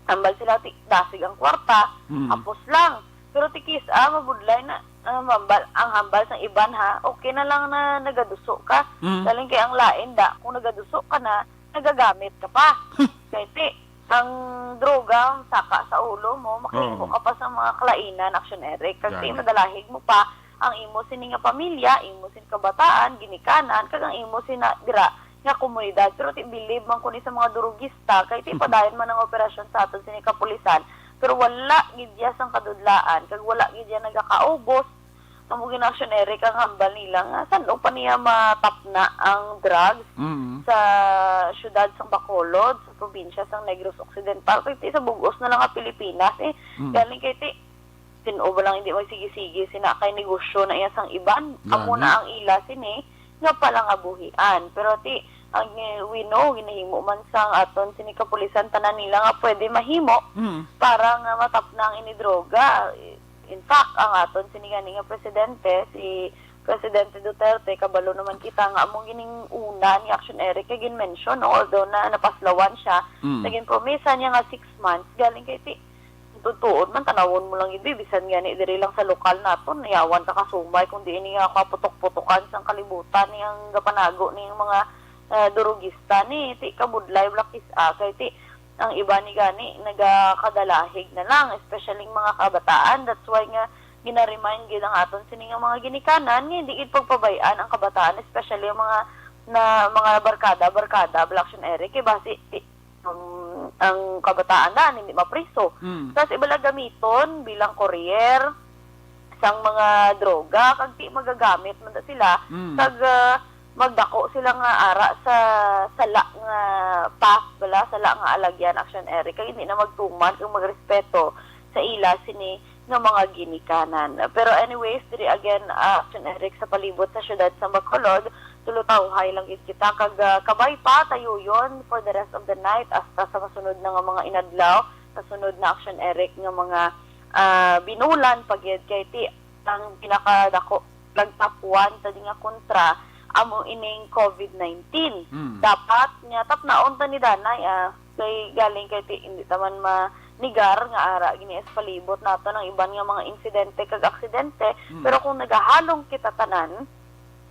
Hambal sila, ti, dasig ang kwarta, Mm. hapos lang. Pero ti kis, ah, mabudlay na, ah, hambal, ang hambal sang iban, ha, okay na lang na nagaduso ka. Mm. Galing kay ang lain da, kung nagaduso ka na, nagagamit ka pa. Kay ti, ang droga, saka sa ulo mo, makahimo Oo. ka pa sa mga kalainan, Action Eric. Kag ti, Gani. madalahig mo pa ang imo sini nga pamilya, imo sini kabataan, ginikanan, kag ang imo sina dira nga komunidad. Pero ti, bilib man ko ni sa mga durugista, kay ti padayon man ang operasyon sa aton sini kapulisan, pero wala gid ya sang kadudlaan, kag wala gid ya nagakaubos. Amo gid, Action Eric, ang hambal nila nga san-o pa niya matapna ang drugs Mm. sa siyudad sang Bacolod, sa probinsya sang Negros Occidental, kay ti sa bug-os na lang nga Pilipinas, eh. Mm. Galing kay ti, sin-o ba lang hindi magsigi-sige sina kay negosyo na iya sang iban? Amo Gani. na ang ila sini nga palangabuhian. Pero ti, ang, eh, we know, ginahimo man sang aton sini kapulisan tanan nila nga pwede mahimo Mm. para nga matapna ang ini droga. In fact, ang aton sini gani nga presidente, si Presidente Duterte, kabalo naman kita nga amo gining una ni Action Eric kay gin-mention, no? Although na napaslawan siya, Mm. naging promesa niya nga six months, galing kay ti, tutuod man, tanawon mo lang gid, bi, bisan gani diri lang sa lokal naton, yawan ka kasumay kung diin niya kaputok-putokan sang kalibutan niyang gapanago ning mga, eh, durugista ni, ti kabudlay, Black is, ah, kay ti, ang iba ni gani nagakadalahig na lang, especially ang mga kabataan. That's why nga gina-remind gid ang aton sini nga mga ginikanan nga hindi gid pagpabay-an ang kabataan, especially ang mga na mga barkada, barkada, Black Action Eric, kay basi ti, um, ang kabataan na hindi mapriso. Mm. Tapos iba lang gamiton bilang courier sang mga droga, kag ti magagamit man da sila, Mm. kag, ah, magdako sila nga ara sa sala nga path bala, sala nga alagyan, Action Eric, kag hindi na magtuman kag magrespeto sa ila sini nga mga ginikanan. Pero anyways, diri again, ah, Action Eric, sa palibot sa siyudad sa Bacolod, tulutawhay lang gid kita, kag, ah, kabay pa, tayuyon for the rest of the night hasta sa masunod na nga mga inadlaw, sa sunod na, Action Eric, nga mga, ah, binulan pa gid, kay ti ang pinakadako kag top one sa di nga kontra amo ining COVID nineteen. Mm. Dapat nga tapnaon ta ni, Danay, ah, kay galing kay ti, hindi ta man manigar nga ara gini sa palibot naton ang iban nga mga insidente kag aksidente. Mm. Pero kung nagahalong kita tanan,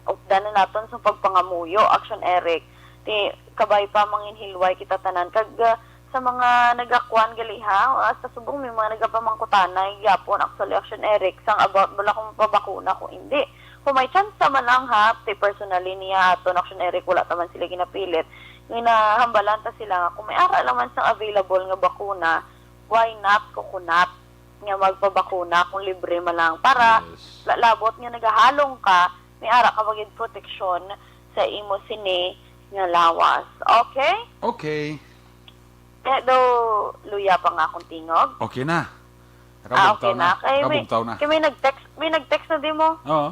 updan na naton sa pagpangamuyo, Action Eric, ti kabay pa manginhilway kita tanan. Kag, ah, sa mga nagakuan gali, ha, hasta subong may mga nagapamangkutanay gyapon, actually, Action Eric, sang about bala kung mapabakuna kung hindi. Kung may tsansa man lang, ha, ti personally niya aton, Action Eric, wala ta man sila ginapilit. Ginahambalan ta sila nga kung may ara lang man sang available nga bakuna, why not coconut nga magpabakuna kung libre man lang? Para Yes. la-, labot nga nagahalong ka, may ara ka pa gid proteksyon sa imo sini nga lawas. Okay? Okay. Kaya daw, luya pa nga akong tingog. Okay na. Ah, okay Nakabugtaw na. Kay may, Nakabugtaw na. kay may nag-text, may nag-text na di mo. Oo.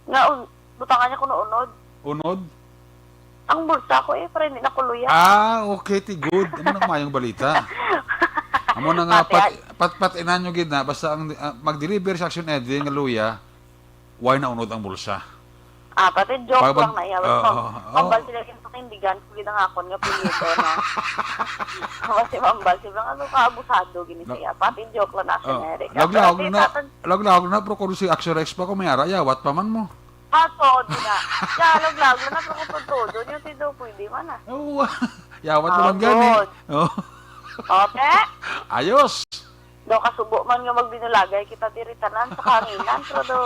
Nga, un, butangan niya kung unod. Unod? Ang bulsa ko eh, para hindi na ko luya. Ah, okay, ti good. Amo na mayong balita. Amo na nga, Pati pat, pat, pat, inan nyo gid na, basta ang, ah, mag-deliver sa Action Ed nga luya, why na unod ang bulsa? Ah, pati joke Pag- lang na iya. Oo, Pag-, oo. pambal sila yung pakindigan ko gid ang akon nga apelyido, no? Kasi mambal sila nga, ano ka, abusado, gini La- siya. Pati joke lang na, Oh, Eric. lawag-lawag Pero na, tatan- lawag-lawag na, pero kung si Action Rex pa, kung may ara, yawat pa man mo. Ato, di na. Siya, laglag na, pero kung todo, yun si Do, pwede man, ah. Oo. Yawat naman gani. Agod. Oh. Ote? Ayos. Do, kasubo man nga magbinulagay kita diri tanan sa kahanginan, pero do,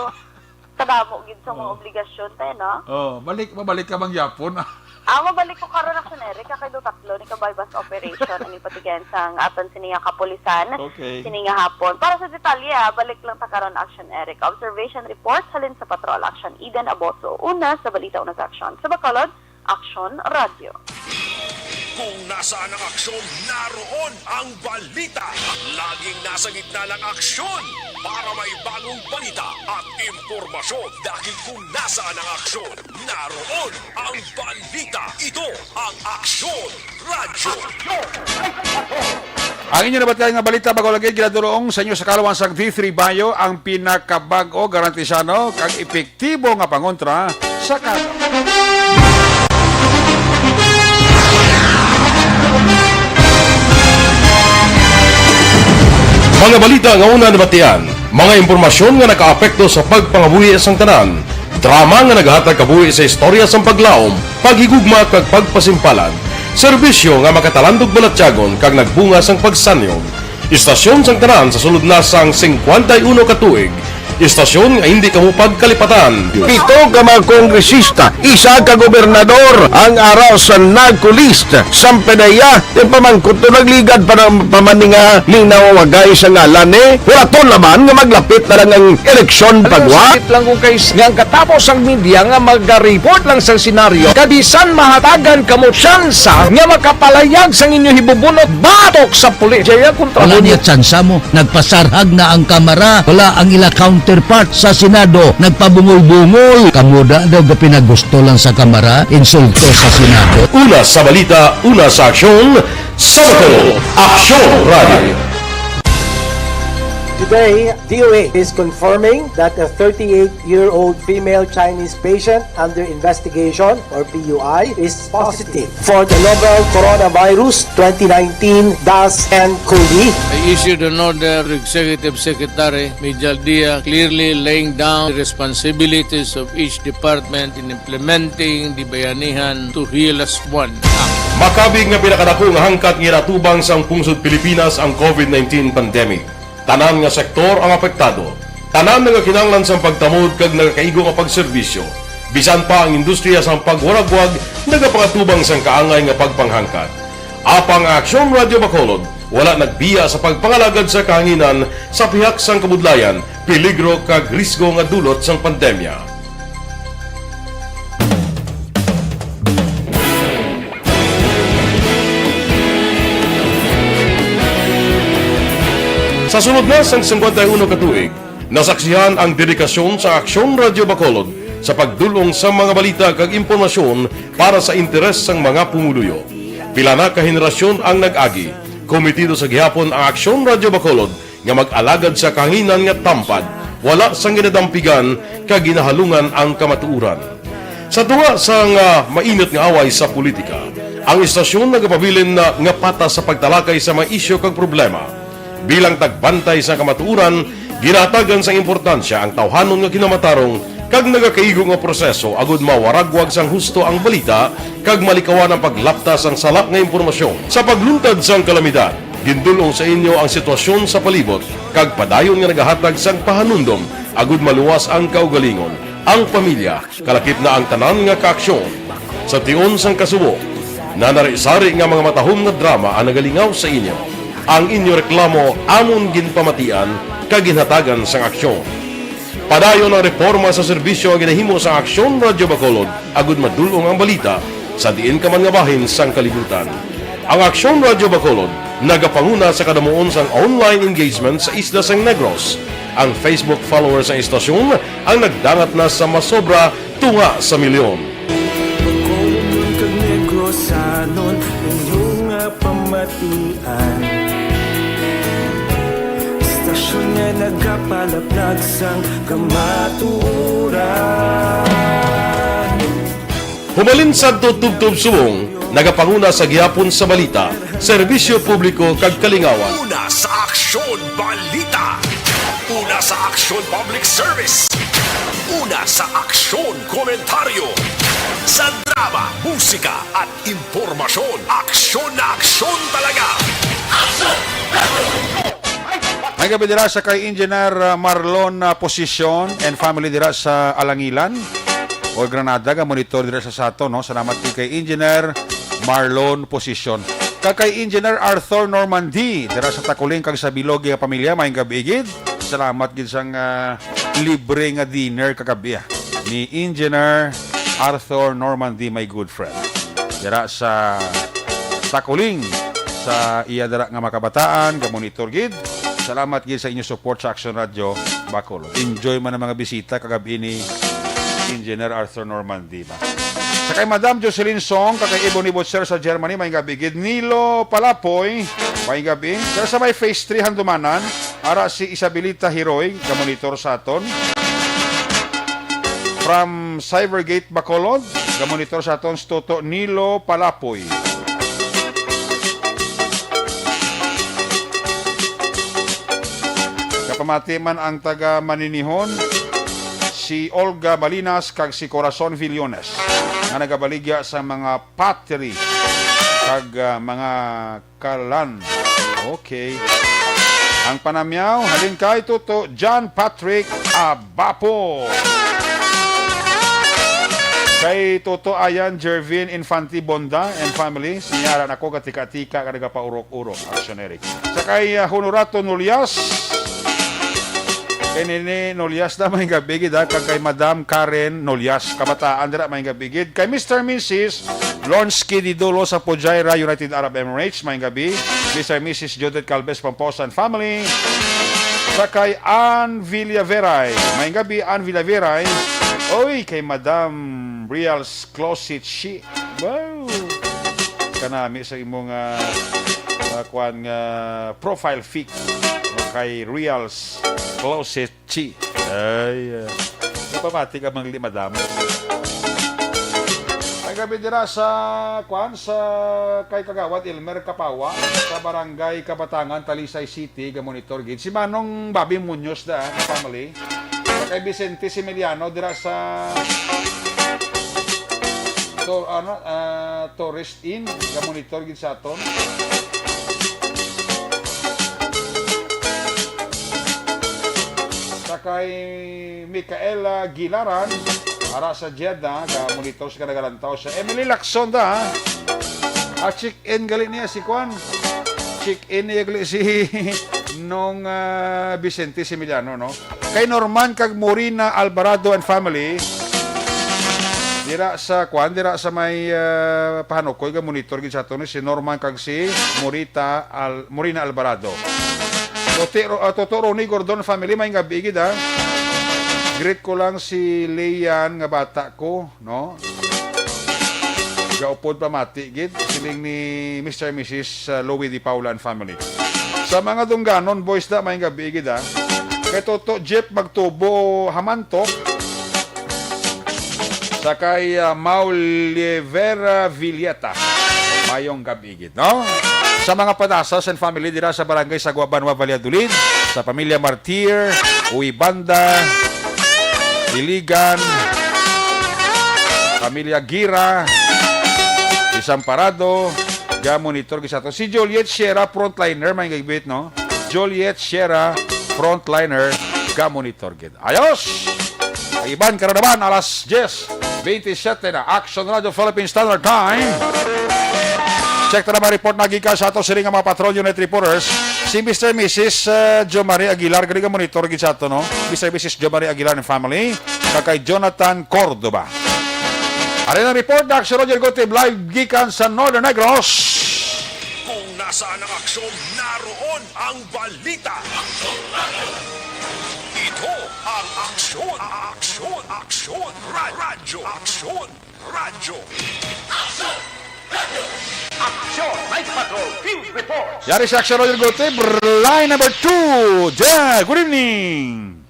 kadamo gid sa mga Oh. obligasyon, te, no? Oh, balik, mabalik ka bang yapon? Ah, mabalik ko karon, Action Eric, kay do tatlo ni ka buy-bust operation, ani patigan sang aton sini nga kapulisan, Okay. sini nga hapon. Para sa detalye, ah, balik lang ta karon, Action Eric. Observation report halin sa Patrol Action, Eden Aboso. Una sa balita, una sa aksyon. Sa Bacolod, Action Radio. Kung nasaan ang aksyon, naroon ang balita. Laging nasa gitna ng aksyon para may bagong balita at impormasyon. Dahil kung nasaan ang aksyon, naroon ang balita. Ito ang Aksyon Radio. Ang inyo nabatian nga balita, bago lagi, ginadulong sa inyo sa kalawan sang D three Bio, ang pinakabag-o, garantisano, kag epektibo nga pangontra sa kalaw. Mga balita nga una nabatian, mga impormasyon nga nakaapekto sa pagpangabuhi sang tanan, drama nga naghatag kabuhi sa istorya sang paglaom, paghigugma kag pagpasimpalan, serbisyo nga makatalandog balatyagon kag nagbunga sang pagsanyog. Istasyon sang tanan sa sulod na sang singkwenta y uno ka tuig, istasyon nga hindi kamo pagkalipatan. Pito ka mga kongresista, isa ka gobernador ang ara sa NARCO list. Sampanaya, yung pamangkot to nagligad pa ng pamaninga, linawagay sa ngalan ni, wala to naman nga maglapit na lang ang eleksyon pagwa. Sakit lang kung kay nga ang katapos ang media nga mag-report lang sa senaryo, kabisan mahatagan kamo tsansa nga makapalayag sang inyo hibubunot batok sa pulis. Jaya kontra Wala mo. Niya tsansa mo. Nagpasarhag na ang Kamara. Wala ang ila counterpart sa Senado. Nagpabungol-bungol. Kamo da daw ga pinagusto lang sa Kamara, insulto sa Senado. Una sa balita, una sa aksyon, sa Bacolod, Aksyon Radio. Today, D O A is confirming that a thirty-eight-year-old female Chinese patient under investigation, or P U I, is positive for the novel coronavirus twenty nineteen dash N cov. I issued an order to Executive Secretary Mijal Dia, clearly laying down the responsibilities of each department in implementing the Bayanihan to Heal As One Act. Makabig nga pinakadako nga hangkat nga ginatubang sang pungsod Pilipinas ang COVID nineteen pandemic. Tanan nga sektor ang apektado. Tanan nagakinahanglan sang pagtamod kag nagakaigo nga pagserbisyo. Bisan pa ang industriya sang pagwaragwag nagapangatubang sang kaangay nga pagpanghangkat. Apang ang Aksyon Radio Bacolod wala nagbiya sa pagpangalagad sa kahanginan sa pihak sang kabudlayan, peligro kag risgo nga dulot sang pandemya. Sa sulod na sang singkwenta y uno ka tuig, nasaksihan ang dedikasyon sa Aksyon Radio Bacolod sa pagdul-ong sa mga balita kag impormasyon para sa interes sang mga pumuluyo. Pila na ka henerasyon ang nag-agi. Komitido sa gihapon ang Aksyon Radio Bacolod nga mag-alagad sa kahanginan nga tampad, wala sang ginadampigan kag ginahalungan ang kamatuoran. Sa tunga sang, ah, mainit nga away sa politika, ang istasyon nagapabilin na nga patas sa pagtalakay sa mga isyu kag problema. Bilang tagbantay sa kamatuoran, ginahatagan sang importansya ang tawhanon nga kinamatarong kag nagakaigo nga proseso agud mawaragwag sang husto ang balita kag malikawan ang paglapta sang sala nga impormasyon. Sa pagluntad sang kalamidad, gindul-ong sa inyo ang sitwasyon sa palibot kag padayon nga nagahatag sang pahanumdom agud maluwas ang kaugalingon, ang pamilya, kalakip na ang tanan nga kaaksyon. Sa tion sang kasubo, nanari-sari nga mga matahom nga drama ang nagalingaw sa inyo. Ang inyo reklamo amon ginpamatian kag ginhatagan sang aksyon. Padayon ang reporma sa serbisyo nga ginahimo sang Aksyon Radyo Bacolod agud madul-ong ang balita sa diin ka man nga bahin sang kalibutan. Ang Aksyon Radyo Bacolod nagapanguna sa kadamuon sang online engagement sa isla sang Negros. Ang Facebook followers sang istasyon ang nagdangat na sa masobra tunga sa milyon. Bacolodnon kag Negrosanon, inyo nga pamatian. Istasyon nga nagapalaplag sang kamatuoran. Humalin sadto tubtob subong, nagapanguna sa gihapon sa balita, serbisyo publiko kag kalingawan. Una sa aksyon, balita. Una sa aksyon, public service. Una sa aksyon, komentaryo, sa drama, musika, at impormasyon. Aksyon na aksyon talaga! May gabi dira sa kay Engineer, uh, Marlon, uh, Posisyon and family dira sa Alangilan o Granada, ga monitor dira sa sato, no? Salamat gid kay Engineer Marlon Posisyon. Kag kay Engineer Arthur Normandy dira sa Takuling kag sa Bilog nga pamilya, may gabi gid. Salamat gid sang, ah, libre nga dinner kagabi, ah, ni Engineer Arthur Normandy, my good friend. Dira sa Takuling, sa iya dira nga mga kabataan, ga-monitor gid. Salamat gid sa inyo support sa Action Radio Bacolod. Enjoy man ang mga bisita kagabi ni Engineer Arthur Normandy, ba? Sa kay Madam Jocelyn Song, kag kay Ebony Butcher sa Germany, may gabi gid. Nilo Palapoy, may gabi. Sa, sa may Phase three Handumanan, ara si Isabelita Hiroy, ga-monitor sa aton. From Cybergate, Bacolod, ga-monitor sa aton si Toto Nilo Palapoy. Kapamati man ang taga Maninihon, si Olga Malinas kag si Corazon Villones, nga nagabaligya sa mga pottery kag, ah, mga kalan. Okay. Ang panamyaw, halin kay Toto John Patrick Abapo. Kay Toto Ayan Jervin Infante Bonda and family, sinyara na ko katika-tika ka nagapaurok-urok, Action Eric. Sa kay, ah, Honorato Nolias, kay Nene Nolias na may gabi gid, ha, kag kay Madam Karen Nolias, kabataan dira may gabi gid. Kay Mister Missus Lawrence Kididulo sa Fujairah, United Arab Emirates, may gabi. Mister Missus Judith Calves Pomposa and family. Sa kay Ann Villaveray, may gabi, Ann Villaveray. Oy, kay Madam Real Closet She. Wow! Kanami sa imong, ah, ah, kuan nga profile pic. Kay Real Closet Chi. Ay, ah, napamati ka, Mangli, madam. May gabi dira sa, kuan, sa kay Kagawad Elmer Kapawa, sa Barangay Kabatangan, Talisay City, ga-monitor gid. Si Manong Bobby Muñoz da, family. Sa kay Vicente Similiano, dira sa, to, ano, ah, Torres Inn, ga-monitor gid sa aton. Sa kay Micaela Gilaran, ara sa Jeddah, ga-monitor sa kanagalantaw sa Emily Lacson da, ha? Ah, check-in gali niya si Kwan. Check-in niya gali si Nong, ah, Vicente Similiano, no? Kay Norman kag Morina Alvarado and family. Dira sa, kuan, dira sa may, ah, Pahanukoy, ga-monitor gid sa aton ni si Norman kag si Morita Al-, Morina Alvarado. Toto Ro-, ah, Toto Ronnie Gordon family, may gabi gid, ha. Greet ko lang si Leian nga bata ko, no? Gaupod pa mati gid, siling ni Mister and Missus, ah, Louie Di Paula and family. Sa mga Dungganon boys na, may gabi gid, ha. Kay Toto Jeff Magtubo Hamantok, sa kay, ah, Maulivera Villeta. Mayong gabi gid, no? Sa mga Padasas and family dira sa Barangay Sagwa, Banwa, Valladolid, sa pamilya Martir, Uy Banda, Iligan, pamilya Gira, Desamparado, ga-monitor gid sa ato. Si Juliet Sierra, frontliner, may gagbit, no? Juliet Sierra, frontliner, ga-monitor gid. Ayos! Ang iban, karon naman, alas diyes, bente siyete na. Action Radio Philippine Standard Time. Check ta na mga report na gikan sa ato sini nga mga patrol unit reporters. Si Mister and Missus, uh, Jo Marie Aguilar, gali ga-monitor gid sa ato, no? Mister and Missus Jo Marie Aguilar and family. Kag kay Jonathan Cordoba. Ari ang report na Action Roger Gutib live gikan sa Northern Negros. Kung nasaan ang aksyon, naroon ang balita. Ito ang aksyon, aksyon, aksyon, ra-, radyo, aksyon, radyo. Action Night Patrol Field Report. Yari sa Action Roger Gutib, line number two. Ja, good evening.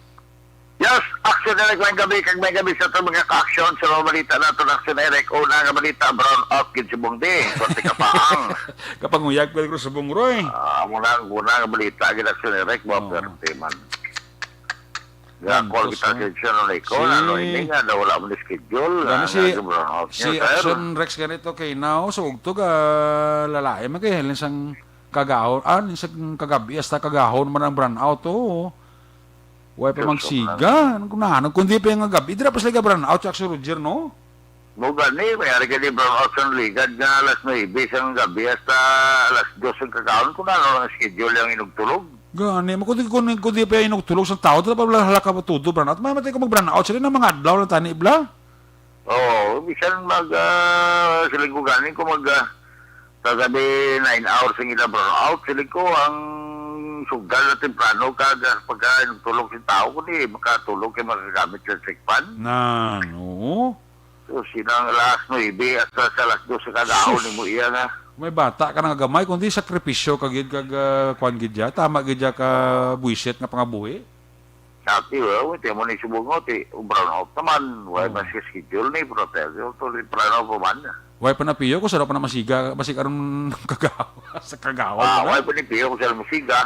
Yes, Action Eric, may gabi, kag may gabi sa aton mga ka-action. Sa mga balita naton, Action Eric, una nga balita, brown out gid si Bungdi. Swerte ka paang. Kapanguyag ko, Cruz Bungroy. Ah, muna, una nga balita, gid, Action Eric, mo Oo. Perte man. Nga, call kita sa Edson Onico, si ano, ini nga, daw wala mo ni schedule, gani ah, si, nga, brownout si niya, sir. Action Rex ganito kay now, so ugto ga lalaki man kay Helen sang kagahon, ah, ni sang kagabi, hasta kagahon man ang brownout, oo. Way pa magsiga. Ano kung nahanag? Kundi pa yung gabi, dira pa sila ga brownout, si Action Roger, no? Mo gani, may ari ka di brownout sang ligad nga alas nuebe sang gabi hasta alas dos ang kagahon. Kung ano ang schedule yung inugtulog? Gani, mo kundi, kundi, kundi pa yung inugtulog sang tao, tapos pala halaka pa todo brownout. Mamatay ko mag-brownout sila na mga adlaw lang tani, bla? Oo, bisan mag, ah, siling ko gani ko mag, ah, sa gabi nine hours ang ila brownout, siling ko ang sugdan na temprano kag, ah, pagka inugtulog sa tao, kundi makatulog kay makagamit sa check pan. Nan, oo. So, sinang alas nuebe hasta sa alas dos sa kadaon nimo iya nga. May bata ka nga gamay, kundi sakripisyo ka gid kag, ah, kwan gid ya. Tama gid ya ka buwisit nga pangabuhi. Dati, well, wait, mo ni subong mo, ti, brownout naman. Why mas schedule ni, pero pero to, temprano pa man. Why pa napiyo ko, sarap pa na masiga, masig aron kagawa, sa kagawa Ah, na. Why pa ni piyo ko sa masiga?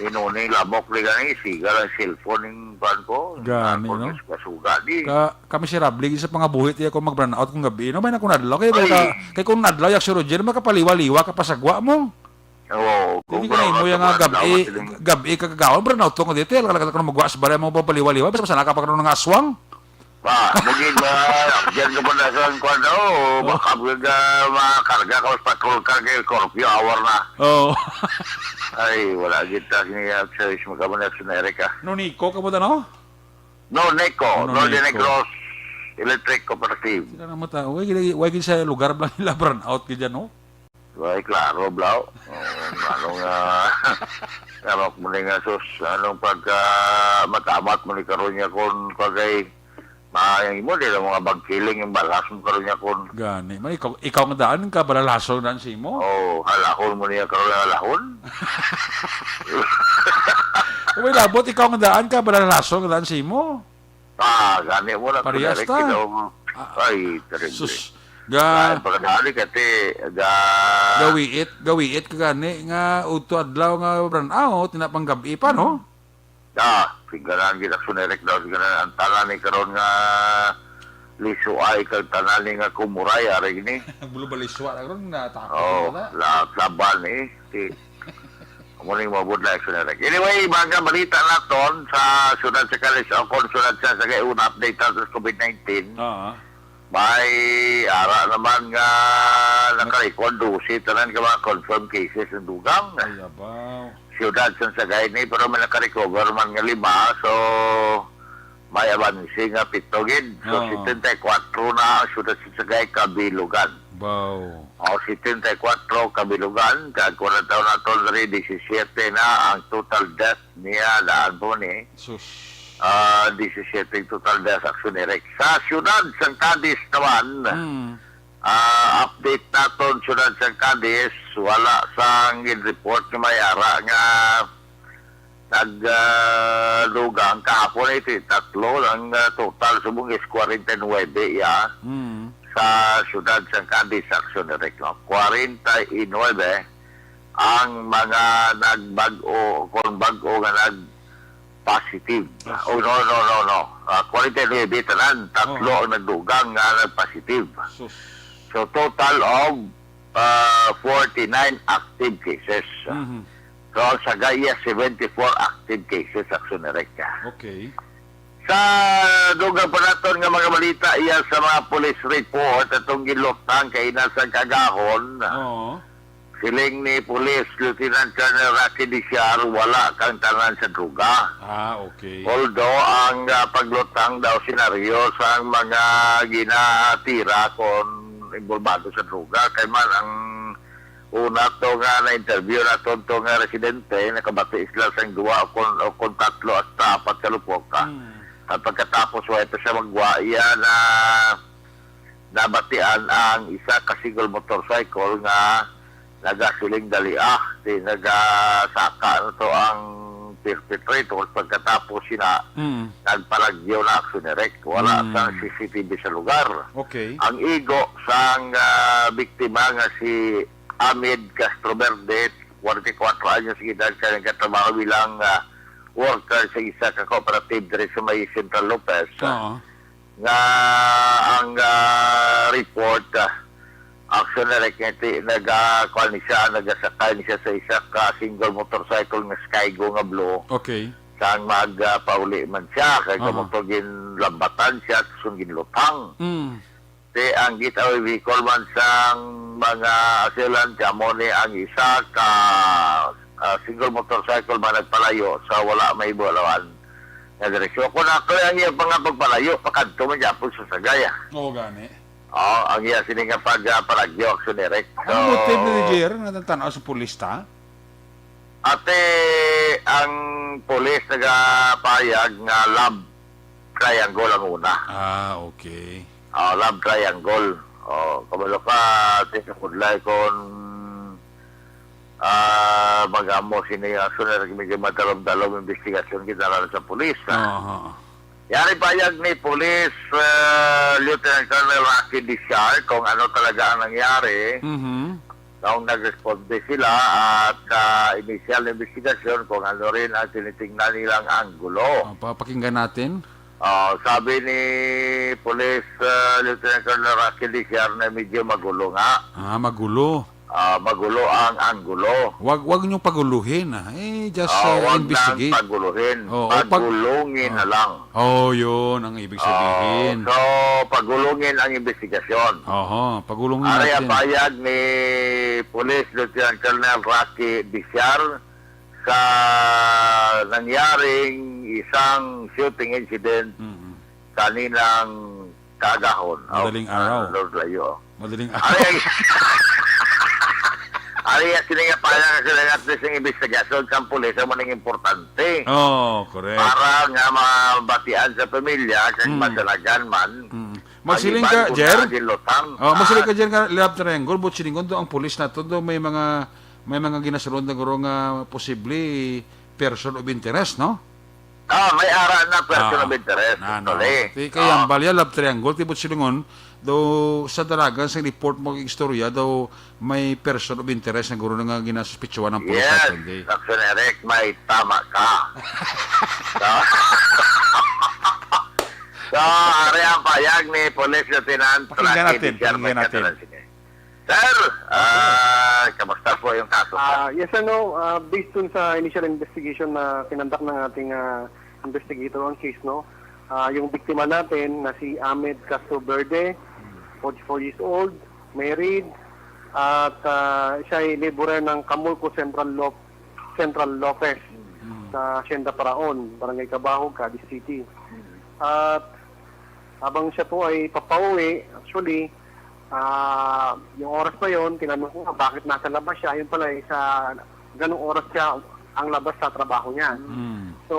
Inuni, lamok ni gani, siga lang cellphone ning kuwan ko. Gani, no? Kasuga di. Ka, kami si Rabli, sa pangabuhi, tiya ko mag-brownout kung gabi, no? May na kung adlaw, kay, ay, ka, kay kung adlaw, yak si Roger, makapaliwa-liwa, kapasagwa mo. Oo, hindi ka na imo yung nga gabi, gabi kagagawan, brownout ko nga dito, talaga ka na magwa sa balay mo, papaliwa-liwa, basta sana ka pa ka nga aswang. Ba, mugin ba, diyan ka pa na sa kuwan daw, baka mga, mga karga ka, mas patrol ka kay curfew hour na. Oo. Ay, wala, gid ta, sini, ah, sa is, magkamo na sa Amerika. No, Nico, kamo ta, no? No, Nico, No, no, Nico. Negros Electric Cooperative. Sila na mata, way, way, way, sa lugar, blang, ila brownout, gid yan, no? Way, klaro, Blau. Oh, ano nga, ano mo ni nga, sus, anong pagka matamat mo ni karon niya kun pagay, ma-, mo, di lang mga bagkiling yung balas mo karon niya kun. Gani. Man, ikaw, ikaw nga daan, ka balalaso daan sa imo? Oh, halahon mo niya karon ang halahon. Kung may labot, ikaw nga daan, ka balalaso nga daan sa imo? Ah, gani mo na. Parehas ta. Ah, ay, terrible. Sus. Ga-, ay, pagkadali ka, te, ga- gawiit, gawiit ka gani nga udto adlaw nga brownout, tina pang gabi pa, no? Ah, singganan kita, Action Eric daw, singganan ang tanan ni karon nga lisuay kag tanan ni nga kumuray, ari gini. Bulubaliswa na karon, natakot. Oh, na. La-, laban, eh. Si Amo ning mabudlay, Action Eric. Anyway, mga balita naton sa siyudad sa Cadiz, o kung siyudad sa, sa kay una update naton sa COVID nineteen. Oo. May ara naman nga nakarecord, dose tanan ka mga confirmed cases ng dugang. Ay, abaw. Siyudad sa Sagay ni, pero may nakarecover man nga lima, so may abanse nga pito gid. So, Oo. setenta y kuwatro na ang siyudad sa Sagay, kabilugan. Baw. O, setenta y kuwatro kabilugan, kag kwarenta y uno naton diri, disisiete na ang total death niya, daan po ni. Sus. Ah, disisiete ang total death, Action Eric. Sa siyudad sang Cadiz naman, Hmm. ah, update naton, siyudad sang Cadiz, wala sang gin-report nga may ara nga nag, ah, dugang. Kahapon, ito, tatlo lang, ah, total. Subong is kwarenta y nuebe, ya. Mm. Sa siyudad sang Cadiz, Action Direct, no? Kwarenta y nuebe ang mga nagbag-o, kung bag-o nga nag-positive. Yes. Oh, no, no, no, no. Ah, kwarenta y nuebe tanan, tatlo Oh. ang nagdugang nga nag-positive. Sus. So, total of, ah, forty-nine active cases. Mhm. So, ang Sagay, seventy-four active cases, Action Direct, ah. Okay. Sa dugang pa naton nga mga balita, iya sa mga police report atong ginlutang kay ina sa kagahon. Oo. Siling ni Police Lieutenant Colonel Rocky Diciar, wala kang tanan sa droga. Ah, okay. Although ang, ah, paglutang daw senaryo sa mga ginatira kon involbado sa droga, kay man ang una to nga na-interview naton to nga residente, nakabati sila sang duha o kon, o kon tatlo hasta apat ka lupok, ah. Hmm. At pagkatapos, wa ito siya magwa, iya na nabatian ang isa ka single motorcycle nga nagasiling dali, ah, di nagasaka na to ang perpetrator. Pagkatapos sina, Mm. nagpalagyo na, Action Direct. Wala Mm. sang C C T V sa lugar. Okay. Ang igo sang, ah, biktima nga si Amid Castro Verde, forty-four anyos edad, kay nagkatrabaho bilang, ah, worker sa isa ka cooperative diri sa may Central Lopez, ah, Oo. nga ang, ah, report, ah, actually, like, nag-, nag-, ah, kuwan ni siya, nagasakay ni siya sa isa ka single motorcycle nga Skygo nga blue. Okay. Sang mag, ah, pauli man siya, kay Aha. kamuto ginlambatan siya, tapos ginlutang. Mm. Ti ang getaway vehicle man sang mga assailant, amo ni ang isa ka, ah, single motorcycle man nagpalayo sa wala may bulawan nga direksyon. Kung ako ang iya mga pagpalayo, pakadto man gyapon sa Sagaya. Oo, gani. Oh, ang iya sini nga pag, ah, palagyo, Action Eric. Ang So, motive ni Jer, nga natanaw sa pulis ta? Ate, ang pulis nagapayag nga love triangle ang una. Ah, okay. Ah, love triangle. Oh, kabalo ka, tinuod lay kon, ah, mag-amo sini nga Action Eric, medyo madalom-dalom investigasyon kita lang sa pulis, ah. Aha. Yari payag ni Police, ah, Lieutenant Colonel Rocky Dishar kung ano talaga ang nangyari. Mhm. Noong nagresponde sila at, ah, initial investigasyon kung ano rin ang tinitingnan nilang anggulo. Ah, papakinggan natin. Ah, sabi ni Police, ah, Lieutenant Colonel Rocky Dishar na medyo magulo nga. Ah, magulo. Ah, magulo ang anggulo. Wag, wag niyong paguluhin, ah. Eh, just, Ah, ah, wag nang investigate. paguluhin. Oo, pag- Pagulungin na Oo. lang. Oh, yun ang ibig Oo. sabihin. So, pagulungin ang investigasyon. Oho, pagulungin Ari ang natin. payag ni Police Lieutenant Colonel Rocky Diciar sa nangyaring isang shooting incident Mm-mm. kaninang kaagahon. Madaling Oh, araw. Lord Layo. Madaling Ari, araw. ari, sini nga pala nga sila nga sa investigasyon sang pulis ang maning importante. Oh, correct. Para nga mabatian sa pamilya kag Mm. madalagan man Mm. ang Magsiling iban ka, kung Jer? naa ginlutang. Oh, magsiling Ah. ka, Jer, nga love triangle, but silingon do ang pulis nato do may mga, may mga ginasulod na guro nga posible person of interest, no? Ah, may ara na person Ah, of interest, na, na. actually. Ti kay Oh. ang balya love triangle, ti but silingon, daw sa dalagan sa report mo ang istorya, daw may person of interest na guro na nga ginasuspitsuhan ang pulis Yes, naton, di. Action Eric, may tama ka. So, so, ari ang payag ni Police Lieutenant Pakinggan Rocky natin, Diciar pakinggan natin. Magdalena. Sige. Sir, Okay. ah, kamusta po yung kaso, sir? Ah, yes, ano, ah, based dun sa initial investigation na kinonduct ng ating, ah, investigator on case, no? Ah, yung biktima natin na si Ahmed Castro Verde, Hmm. forty-four years old, married, at, ah, siya ay laborer ng Camulco Central Lo-, Central Lopez Hmm. sa Hacienda Paraon, Barangay Cabahog, Cadiz City. Hmm. At habang siya po ay papauwi, actually, ah, yung oras na yon, tinanong ko nga bakit nasa labas siya. Yun pala, eh, sa ganung oras siya ang labas sa trabaho niya. Mm. So,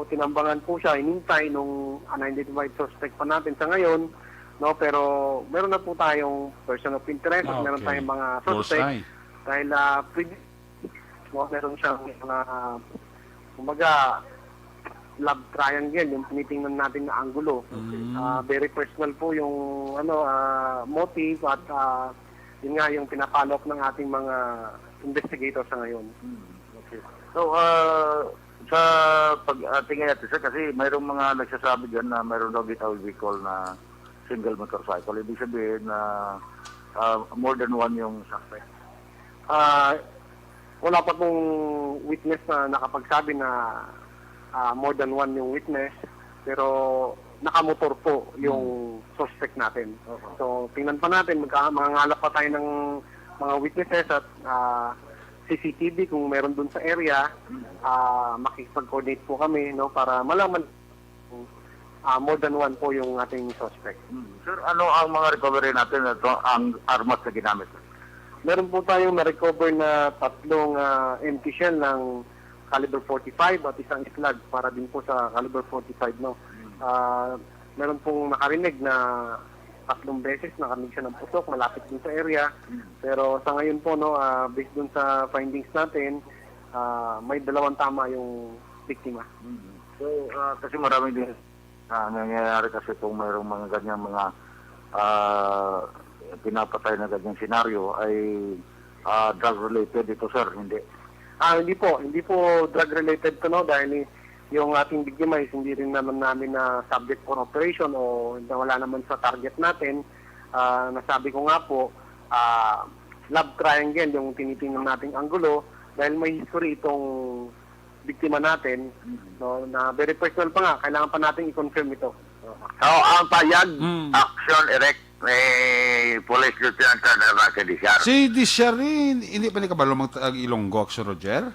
tinambangan po siya, inintay nung unidentified suspect pa natin sa ngayon, no? Pero meron na po tayong person of interest at Ah, meron okay. tayong mga suspect. Bullseye. Dahil, ah, pwede, no, meron siyang mga, kumbaga, love triangle, yung tinitingnan natin na anggulo. Mm. Ah, very personal po yung, ano, ah, motive at, ah, yun nga yung pinafollow up ng ating mga investigator sa ngayon. Hmm, okay. So, ah, sa pag, ah, tingin natin, sir, kasi mayroong mga nagsasabi dyan na mayroon daw getaway vehicle na single motorcycle. Ibig sabihin na, ah, more than one yung suspect. Ah, wala pa pong witness na nakapagsabi na, ah, more than one yung witness, pero nakamotor po yung Hmm. suspect natin. Opo. So, tingnan pa natin, magka-, mangangalap pa tayo ng mga witnesses at, ah, C C T V kung meron dun sa area, Hmm. ah, makikipag-coordinate po kami, no, para malaman, ah, more than one po yung ating suspect. Hmm. Sir, ano ang mga recovery natin? Ito, ang armas na ginamit? Meron po tayong na-recover na tatlong, ah, empty shell ng caliber forty-five at isang slug para din po sa caliber forty-five, no? Hmm. Ah, meron pong nakarinig na tatlong beses nakarinig siya ng putok malapit din sa area. Hmm. Pero sa ngayon po, no, ah, based dun sa findings natin, ah, may dalawang tama yung biktima. Hmm. So, ah, kasi marami din Ah, ang nangyayari kasi kung mayroong mga ganyang mga, ah, pinapatay na ganyang senaryo ay, ah, drug-related ito, sir, hindi? Ah, hindi po. Hindi po drug-related to, no? Dahil, Yung ating biktima is hindi rin naman namin na subject for operation o nawala naman sa target natin. Ah, nasabi ko nga po, ah, love triangle yung tinitingnan nating anggulo dahil may history itong biktima natin, no, na very personal pa nga, kailangan pa nating i-confirm ito. So, ang payag, Mm. Action Erect ni Police Lieutenant Colonel Rocky Diciar. Si Diciar ni, hindi pa ni kabalo mag-, ag Ilonggo, Action Roger?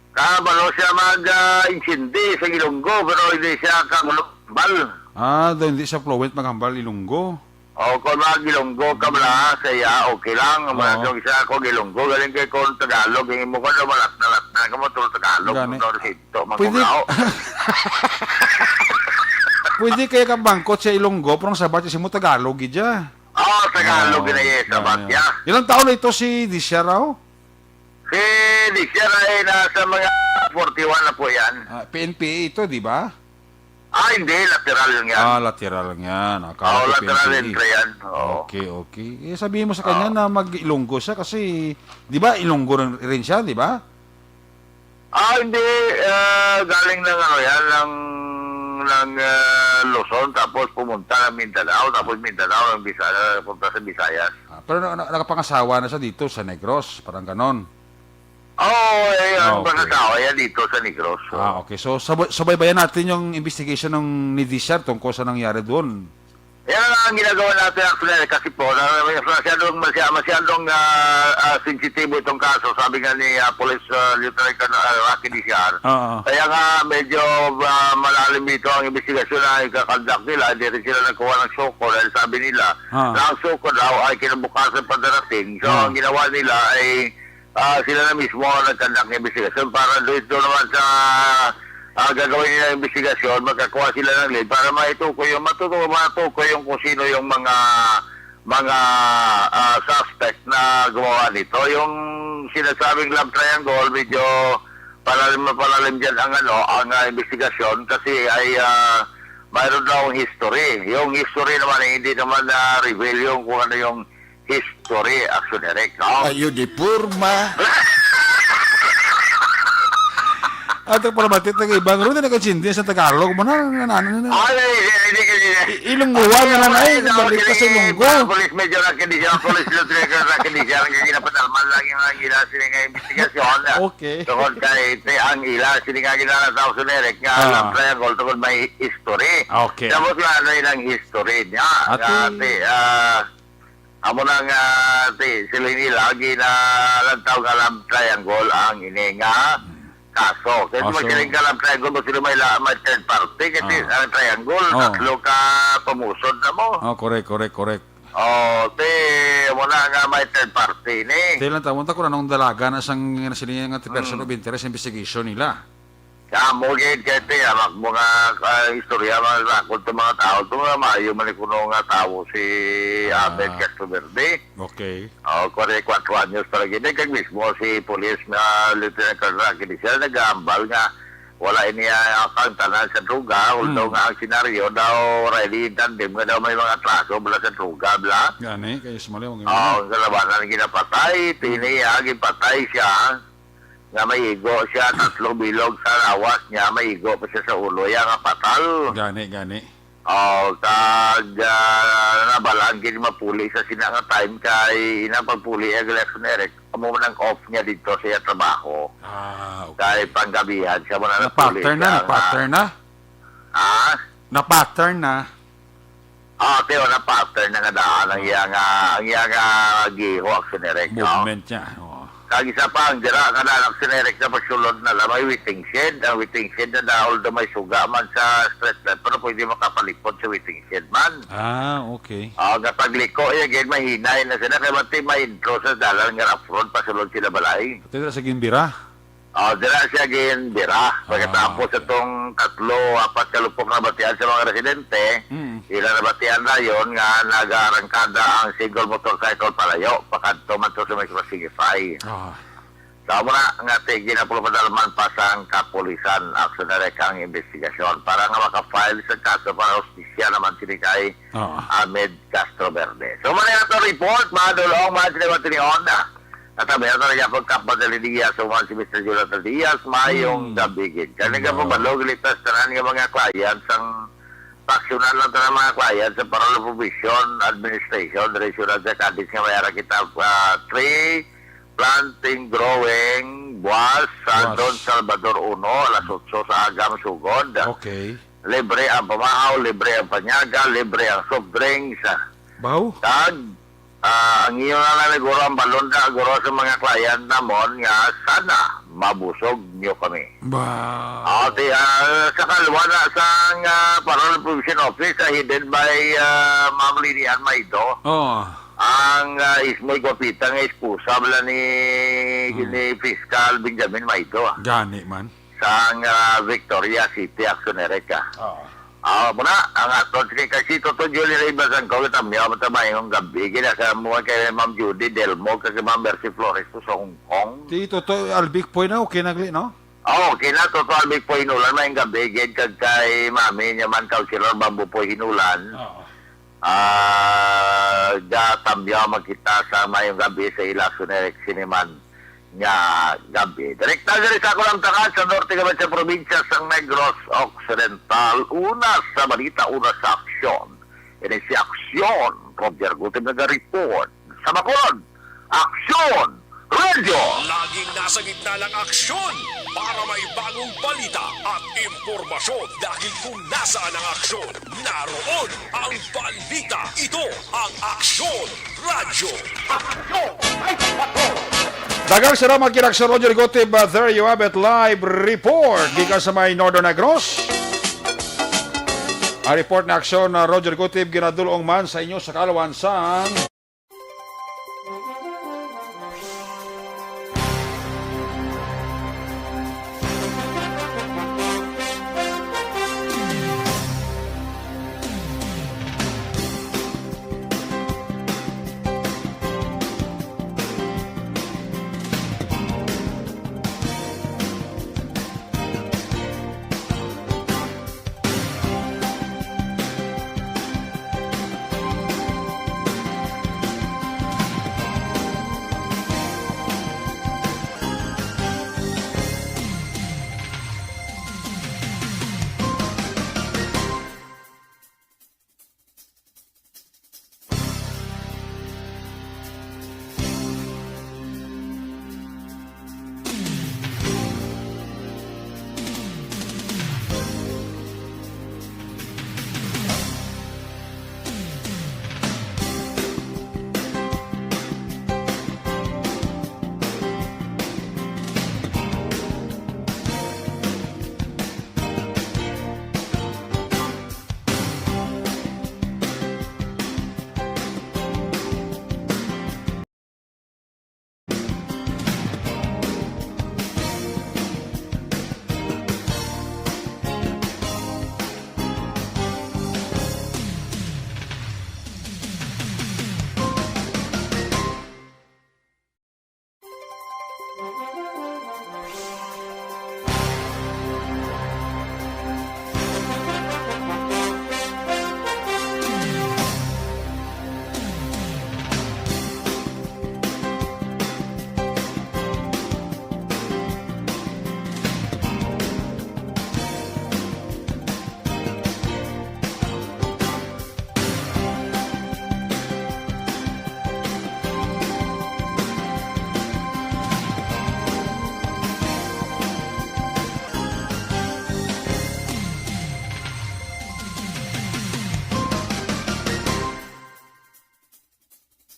Kabalo siya mag, ah, intindi sa Ilonggo, pero hindi siya kahambal. Ah, daw hindi siya fluent maghambal Ilonggo. O, kung mag-Ilonggo ka bala sa iya, okay lang. Oo. Kung isa ako Ilonggo, galing kay kung Tagalog, yung imo ko, malat na lat na, kamo, tulo Tagalog, Gani. Tulo Sito, Pwede, magkulaw. Pwede kaya ka bangkot sa Ilonggo, pero ang sabat siya mo Tagalog, gidya. Oo, Tagalog Oo, na iya, sabat gani. Niya. Ilang taon na ito si Diciar, aw? Si Diciar ay nasa mga forty-one na po yan. Ah, P N P A ito, di ba? Ah, hindi. Lateral lang yan. Ah, lateral lang yan. Akala Oo, ko lateral P N P A. Entry yan. Oo. Okay, okay. Eh, sabihin mo sa kanya Oo. na mag-Ilonggo siya kasi, di ba, Ilonggo rin, rin siya, di ba? Ah, hindi. Ah, galing ng ano yan, ng, ng, ah, Luzon, tapos pumunta ng Mindanao, tapos Mindanao ng Visayas, punta sa Visayas. Ah, pero na, na, nakapangasawa na siya dito sa Negros, parang ganon. Oo, eh, ang Ah, okay. pangasawa yan dito sa Negros, so. Ah, okay. So, sab-, subaybayan natin yung investigation ng ni Diciar tungkol sa nangyari doon. Yan ang ginagawa natin, actually, kasi po, na, masyadong, masya-, masyadong, ah, ah, sensitibo itong kaso, sabi nga ni, ah, Police, ah, Lieutenant Colonel, ah, Rocky Diciar. Oo. Kaya nga, medyo, ah, malalim dito ang investigasyon na ikakonduct nila, hindi rin sila nagkuha ng suko dahil sabi nila Ah. na ang suko daw ay kinabukasan pa darating. So, Ah. ang ginawa nila ay ah, sila na mismo ang nagkandak ng investigasyon para do-, ito naman sa, ah, gagawin nila investigasyon, magkakuha sila ng lead para maitukoy yung, matuto-, matukoy yung kung sino yung mga, mga, ah, suspect na gumawa nito. Yung sinasabing love triangle, medyo palalim na palalim dyan ang, ano, ang, ah, investigasyon kasi ay, ah, mayroon daw history. Yung history naman, eh, hindi naman na-reveal yung kung ano yung history, Action Erect, no? Ayo di porma. Ato para mati taga ibang ron na nagkachindi sa Tagalog mo na, na, na, na, na. Ah, hindi, hindi, hindi, hindi. I-, Ilongguan na lang ay, Ay, no, balik ka sa sige, Ilonggo. Police Major Rocky Diciar, Police Lieutenant Colonel Rocky Diciar, ang ginapadalman lang yung ang ila sini nga investigasyon. Okay. Tungod kay te ang ila sini nga ginala sa Action Erect nga Ah. love triangle tungod may history. Okay. Tapos nga ano yun ang history niya? Ati. Nga, te, ah, Amo na nga, ti, sila nila, ginalantaw nga love triangle ang ini nga Hmm. kaso. Kaya Ah, so masiling ka love triangle mo, sila may la-, may third party. Kasi Ah. ang triangle, Oh. tatlo ka pamusod na mo. Oh, correct, correct, correct. Oh, ti, amo na nga may third party ni. Ti, lang tawon ta kung anong dalaga na sang, sila nga person Hmm. of interest investigation nila. Sa amo gid, kay ti, amak mo nga, ah, istorya, mga sakot sa mga tao, ito nga maayo man ni kuno nga tawo si Ah. Ahmed Castro Verde. Okay. Oh, kwarenta y kuwatro anyos pa lagi. Kag mismo si Police na Lieutenant Colonel Rocky Diciar nagahambal nga wala ini, ah, ang tanan sa droga, although Hmm. nga ang senaryo daw, ready in tandem nga daw may mga atraso bala sa droga, bala. Gani, kay Ismael, ang Oh, ang kalabanan ginapatay, Hmm. tini, ah, ginpatay siya. Nga may igo siya, tatlo bilog sa lawas niya, may igo pa siya sa ulo, iya nga patal. Gani, gani. Oh, kag, ah, nabalaan gid mapuli sa sina nga time kay ina pagpuli ang election, Eric, amo man ang off niya dito sa iya trabaho. Ah, okay. Kay panggabihan siya man ang napuli. Na-pattern na, siya nga na-pattern na? Ah? Na-pattern na. Ah, kaya na-pattern na nga daan ang Ah. iya nga, ang iya nga giho, Action Erect, no? Movement niya, oo. Kag isa pa, ang dira nga daan, Action Erect, na pasulod na lang, may waiting shed. Ang waiting shed na daan, although may suga man sa street light, pero pwede makapalipod sa waiting shed man. Ah, okay. Ah, nga pagliko, iya gid, mahinay na sila. Kaya mati, may intro sa dalan nga rough road, pasulod sila balay. Pati na sa Ginbira? Oh, dira siya ginbira. Ah, pagkatapos okay. Itong tatlo, apat ka lupok na batian sa mga residente, Mm. ila nabatian dayon nga nag-aarangkada ang single motorcycle palayo, pakadto man to sa may Pacific. Ah. Sa muna nga, ti, ginapadalman pa sang kapulisan, Action Erect ang investigasyon para nga maka-file sa kaso para hustisya naman sini kay Ah. Ahmed Castro Verde. So, muna ato report, mga dulong, mga sinigwat ni Honda. At ang meron talaga akong kapatid Diaz, o si Mister Jonathan Diaz, mayong Hmm. gabi gid. Kani nga Wow. pabalo, litas tanan nga mga clients, ang paksyonan lang tanan mga clients sa Parol Provision Administration, Direction of the Cadiz nga may ara kita, ah, three, planting, growing, buwas, sa Buwas. Don Salvador uno, alas otso sa aga, masugod. Okay. Libre ang pamahaw, libre ang panyaga, libre ang soft drinks. Baw? Kag, ah, ang inyo na lang siguro ang balon na, siguro sa mga client namon nga sana mabusog nyo kami. Ba. Ah, ti, ah, sa kalwa na sang, ah, Parol Provision Office, ah, headed by, ah, Ma'am Lilian Maido, Oh, ang, ah, ismoy gwapita nga esposa bala ni, Hmm. ni Fiscal Benjamin Maido, ah, gani man. Sang, ah, Victoria City, Action Erica. Oo. Ah, muna, ang aton kay, kay si Toto Julie Rivas ang kawit ang miyaw, mata mayong gabi. Gina sa mo kay Ma'am Judy Delmo, kay Ma'am Mercy Flores to sa Hong Kong. Si Toto Albic Poy na, okay na gali, no? Oh, kina Toto Albic Poy Hinulan, mayong gabi, gid kag kay Mami niya man, Councilor Bambo Poy Hinulan. Oo. Ah, gatamyaw man kita sa mayong gabi sa ila, Action Eric Siniman nga gabi. Direkta diri sa ako lang takan sa norte nga sa probinsya sang Negros Occidental. Una sa balita, una sa aksyon. Ini si Aksyon, Roger Gutim nag-report. Sa Bacolod, Aksyon Radio! Laging nasa gitna ng aksyon para may bagong balita at impormasyon, dahil kung nasaan ang aksyon, naroon ang balita. Ito ang Aksyon Radyo. Daghang salamat kay Aksyon Roger Gotib. Uh, there you have it, live report gikan sa may Northern Negros. Ang report na Aksyon, uh, Roger Gotib, ginadulong man sa inyo sa kaalawan sang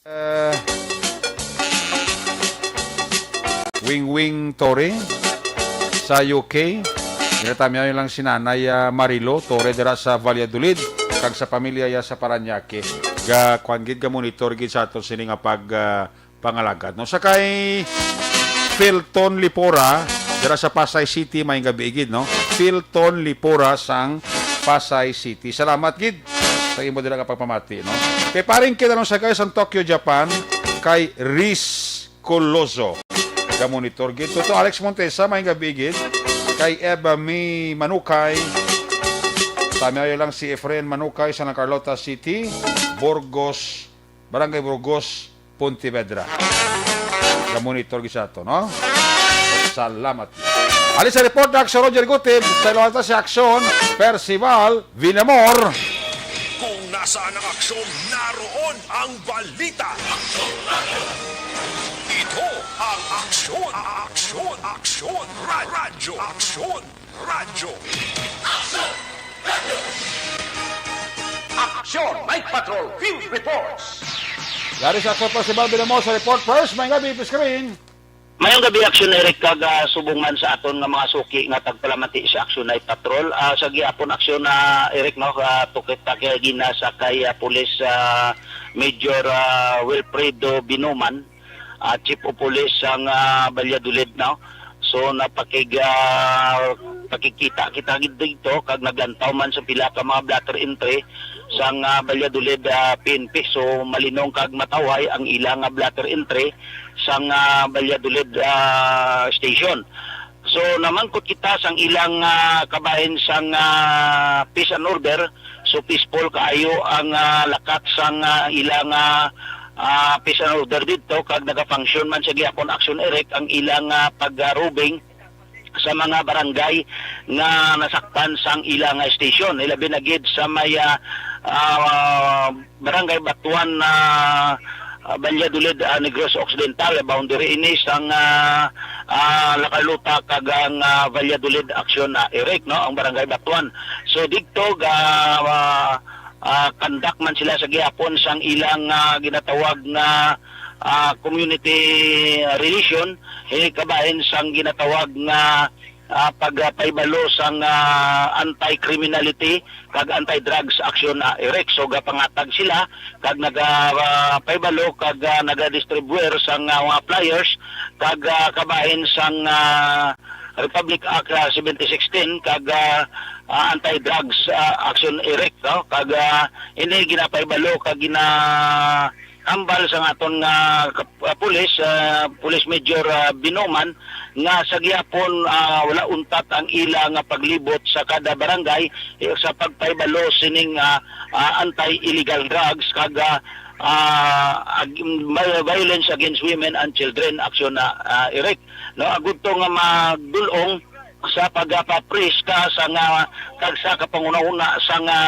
Uh, Wing Wing Torre sa U K. Ginatamyaw lang si Nanay, ah, Marilo Torre dira sa Valladolid, kag sa pamilya ya sa Parañaque. Ga, kuan gid, ga monitor gid sa aton sini nga pag, ah, pangalagad, no? Sa kay Philton Lipora, dira sa Pasay City, may gabi gid, no? Philton Lipora sang Pasay City. Salamat gid sa imo dira nga pagpamati, no? Kay paring kita nung sa kay sang Tokyo, Japan, kay Riz Coloso. Ga monitor gid. Toto Alex Montesa, may gabi gid. Kay Eva May Manukay. Tamayo lang si Efren Manukay sa Carlota City, Burgos, Barangay Burgos, Pontevedra. Ga-monitor gid sa ato, no? Salamat. Ali sa report na Aksyon Roger Gutib, sa Ilocos si Aksyon, Percival Villamor. Kung nasaan ang aksyon, naroon ang balita. Ito ang Aksyon, Aksyon, Aksyon, Ra- Radyo, Aksyon, Radyo. Aksyon Night Patrol Field Reports. Dari sa Aksyon Percival Villamor sa report first, may gabi, P S Green. Mayong gabi, Aksyon Eric, kag, ah, subong man sa aton nga mga suki nga tagpalamati sa Aksyon Night Patrol. Ah, sa gihapon, Aksyon na Eric, no, ah, tukit ta kay gina sa kay, ah, Police, ah, Major, ah, Wilfredo Binuman, ah, Chief of Police sang, ah, Valladolid, no. So, napakig-, ah, pakigkita kita gid dito kag naglantaw man sa pila ka mga blotter entry sang, ah, Valladolid, ah, P N P. So, malinong kag matawhay ang ila nga blotter entry sang, ah, Valladolid, ah, station. So, namangkot kita sang ilang, ah, kabahin sang, ah, peace and order. So, peaceful kaayo ang, ah, lakat sang, ah, ilang, ah, ah, peace and order didto, kag nagafunction man sa gihapon, Aksyon Eric, ang ilang, ah, pag-, ah, roving sa mga barangay nga nasakpan sang ilang, ah, station. Ilabi na gid sa may, ah, ah, Barangay Batuan, ah, ah, Valladolid, ah, Negros Occidental, boundary ini sang, ah, ah, La Carlota kag ang, ah, Valladolid Aksyon, ah, Eric, no, ang Barangay Batuan. So, didto ga, ah, ah, conduct man sila sa gihapon sang ilang, ah, ginatawag nga, ah, community relation, eh, kabahin sang ginatawag nga, ah, pagpaybalo sang, ah, anti-criminality kag anti-drugs action, ah, Eric. So, gapangatag sila kag naga, ah, paybalo kag, ah, nagadistribuyar sang, ah, mga flyers kag, ah, kabahin sang, ah, Republic Act, ah, seventy sixteen kag, ah, ah, anti-drugs, ah, action, Eric, no? Kag, ah, ini ginapaybalo kag gina hambal sang aton nga kap-, ah, pulis, ah, Police Major, ah, Binoman, nga sa gihapon, ah, wala untat ang ila nga paglibot sa kada barangay, eh, sa pagpaybalo sining, ah, ah, anti-illegal drugs kag, ah, ah, ag-, vi-, violence against women and children action na, ah, Eric. No, agud to nga magdul-ong sa pagpapriska sa nga tagsa ka panghunahuna sa nga,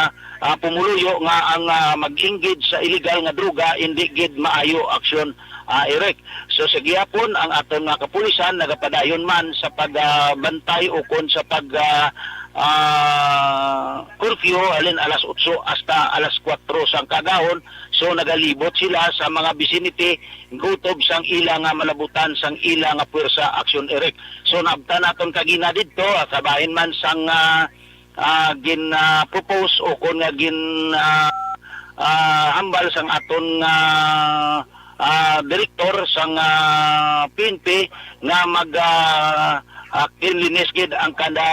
ah, pumuluyo nga ang, ah, mag-engage sa illegal nga droga indi gid maayo aksyon, ah, Eric. So, sa gihapon, ang aton nga kapulisan nagapadayon man sa pagbantay ukon sa pag, ah, ah, curfew halin alas otso hasta alas kuwatro sang kaagahon. So, nagalibot sila sa mga vicinity kutob sang ila nga malabutan sang ila nga puwersa aksyon, Eric. So, naabtan naton kagina didto, ah, kabahin man sang, ah, ah, gin, ah, propose o kon nga gin, ah, ah, hambal sang aton nga, ah, direktor sang, ah, P N P nga mag, ah, ah, cleanliness gid ang kada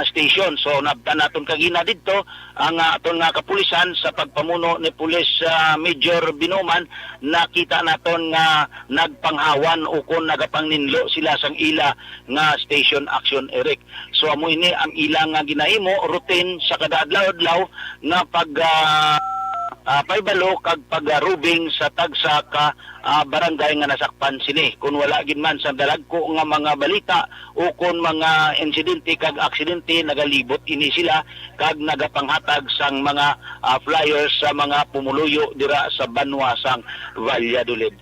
station. So, naabtan naton kagina didto ang, ah, aton nga kapulisan sa pagpamuno ni Police, ah, Major Binoman, nakita naton nga nagpanghawan o kon nagapangninlo sila sang ila nga station action, Eric. So, amo ini ang ila nga ginahimo, routine sa kada adlaw-adlaw nga pag, ah, ah, paybalo kag pag-, ah, roving sa tagsa ka, ah, barangay nga nasakpan sini. Kung wala gid man sa dalagko nga mga balita o kon mga insidente kag aksidente, nagalibot ini sila kag nagapanghatag sang mga, ah, flyers sa mga pumuluyo dira sa banwa sang Valladolid.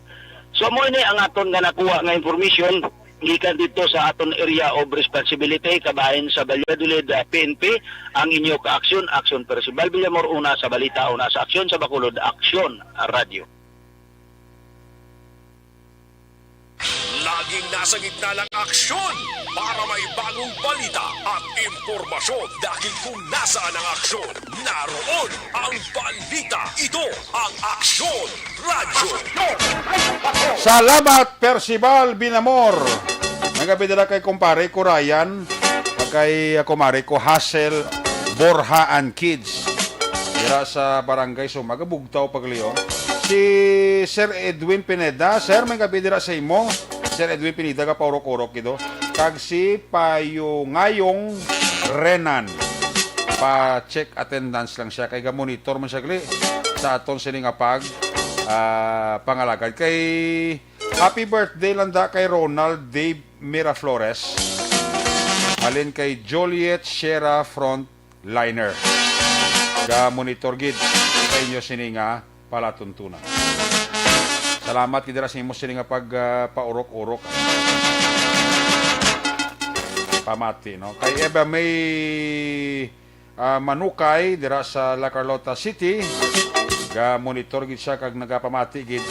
So, amo ini ang aton nga nakuha nga impormasyon gikan dito sa aton area of responsibility, kabahin sa Valladolid, ah, P N P, ang inyo ka-aksyon, Aksyon Percival Villamor, una sa balita, una sa aksyon, sa Bacolod, Aksyon Radyo. Laging nasa gitna ng aksyon para may bagong balita at impormasyon. Dahil kung nasaan ang aksyon, naroon ang balita. Ito ang Aksyon Radyo. Salamat, Percival Binamor. Nagabi dala kay kumpare ko Ryan, kag kay, ah, kumare ko Hazel Borja and Kids. Dira sa barangay Sumaga, Bugtaw, Paglio. Si Sir Edwin Pineda. Sir, may gabi dira sa imo. Sir Edwin Pineda, ka paurok-urok gid, oh. Kag si Payungayong Renan. Pa-check attendance lang siya. Kay ga-monitor man siya, gali, sa aton sini nga pag, ah, pangalagad. Kay Happy birthday lang da kay Ronald Dave Miraflores. Halin kay Juliet Shera Frontliner. Ga-monitor gid sa inyo sini nga palatuntunan. Salamat gid dira sa imo sini nga pag, ah, paurok-urok. Pamati, no? Kay Eva May, ah, Manukay dira sa La Carlota City, ga-monitor gid siya kag nagapamati gid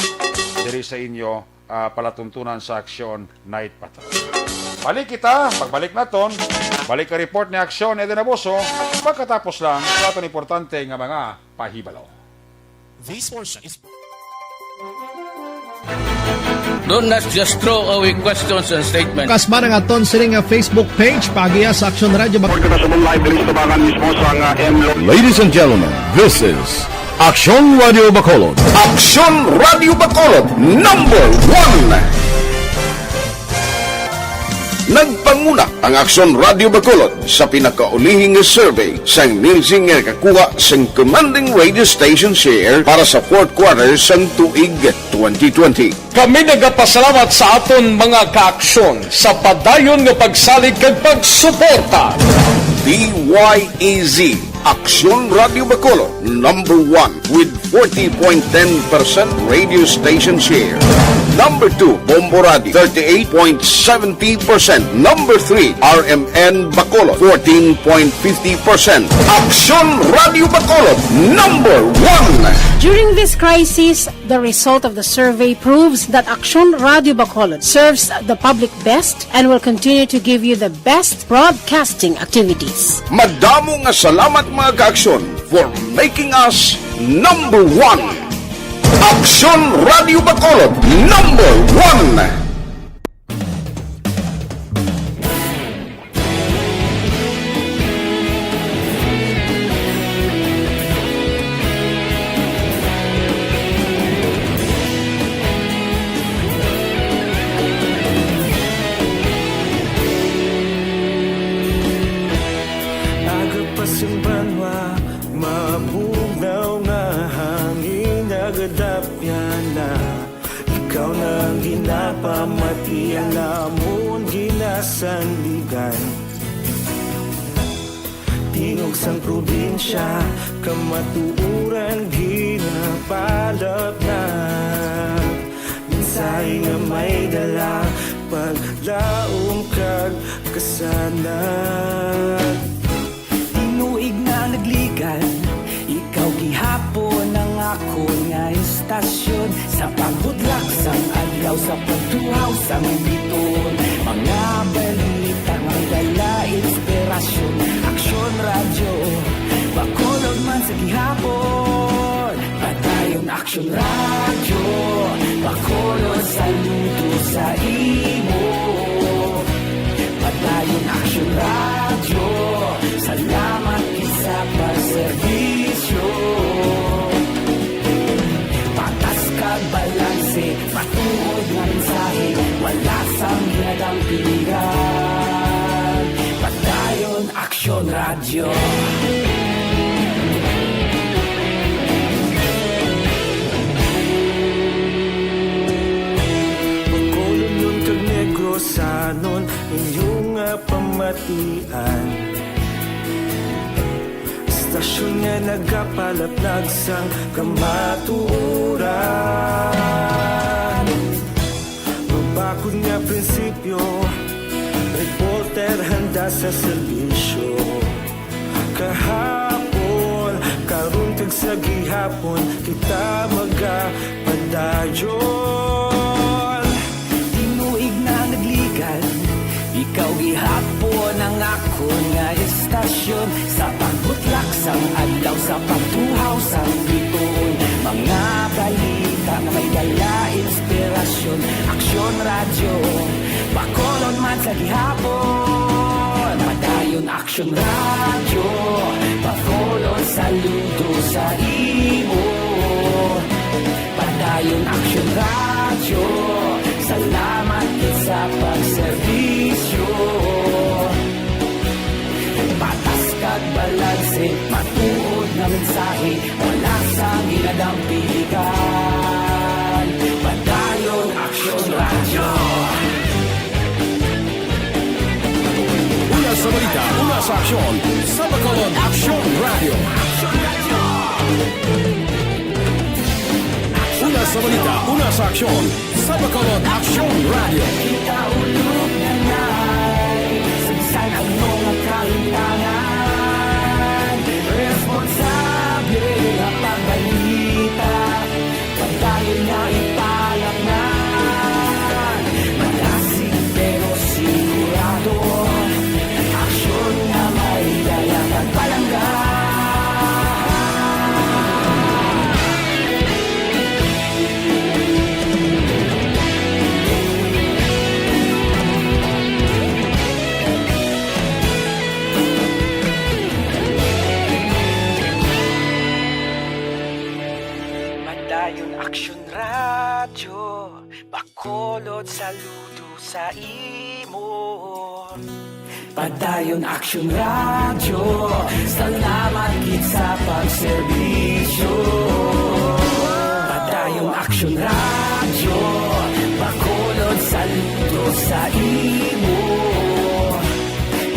diri sa inyo, ah, palatuntunan sa Aksyon Night Patrol. Balik kita, pagbalik naton, balik ka report ni Aksyon Eden Abuso, pagkatapos lang sa aton importante nga mga pahibalo. This portion is Don't not just throw away questions and statements. Kasman ang aton sini nga Facebook page, paagiya sa Aksyon Radio Bacolod. Report kita sa Moon Live, Police Tabangan mismo sa nga M Lo- Ladies and gentlemen, this is Aksyon Radio Bacolod. Aksyon Radio Bacolod, number one. Nagpanguna ang Aksyon Radio Bacolod sa pinakaulihing nga survey sang Nielsen nga nakakuha sang commanding radio station share para sa fourth quarter sang tuig twenty twenty. Kami nagapasalamat sa aton mga kaaksyon sa padayon nga pagsalig kag pagsuporta. D Y E Z, Aksyon Radio Bacolod, number one with forty point ten percent radio station share. Number two, Bombo Radio, thirty-eight point seventy percent. Number three, R M N Bacolod, fourteen point fifty percent. Aksyon Radio Bacolod, number one. During this crisis, the result of the survey proves that Aksyon Radio Bacolod serves the public best and will continue to give you the best broadcasting activities. Madamo nga salamat, mga kaaksyon, for making us number one. Aksyon Radio Bacolod, number one. Aga pa sing banwa, mabugnaw nga hangin, nagadapyan na. Ikaw na ang ginapamati, ang amon ginasandigan. Tingog sang probinsya, kamatuoran ginapalatnag. Mensahe nga may dala, paglaom kag kasanag. Tinuig na nagligan, ikaw gihapon ang akon nga istasyon. Sa pagbutlak sang adlaw, sa pagtuhaw sang bituon, mga balita nga may dala inspirasyon. Aksyon Radyo Bacolod man sa gihapon. Padayon Aksyon Radyo Bacolod, saludo sa imo. Padayon Aksyon Radyo, salamat gid sa pagserbisyo. Patas kag balanse, matuod nga mensahe, wala sang ginadampigan. Padayon Aksyon Radyo. Bacolodnon kag Negrosanon, inyo nga pamatian. Istasyon nga nagapalaplag sang kamatuoran. Mabakod nga prinsipyo, reporter handa sa serbisyo. Kahapon, karon, kag sa gihapon, kita magapadayon. Tinuig na nagligan, ikaw gihapon ang akon nga istasyon. Sa pagbutlak sang adlaw, sa pagtuhaw sang bituon, mga balita nga may dala inspirasyon. Aksyon Radyo Bacolod man sa gihapon. Padayon Aksyon Radyo Bacolod, saludo sa imo. Padayon Aksyon Radyo, salamat gid sa pagserbisyo. Patas kag balanse, matuod nga mensahe, wala sang ginadampigan. Padayon Aksyon Aksyon sa Bacolod Aksyon Radio. Una sa balita, una sa aksyon sa Bacolod Aksyon Radio. Kita ulog na nai, sa bisan ano nga kahimtangan, responsable nga pagbalita. Padayon nga ipalatnan, malasig pero sigurado, aksyon nga may dala kag palangga. Padayon Aksyon Radyo, Bacolod, saludo sa imo. Padayon Aksyon Radyo, salamat gid sa pagserbisyo. Padayon Aksyon Radyo, Bacolod, saludo sa imo.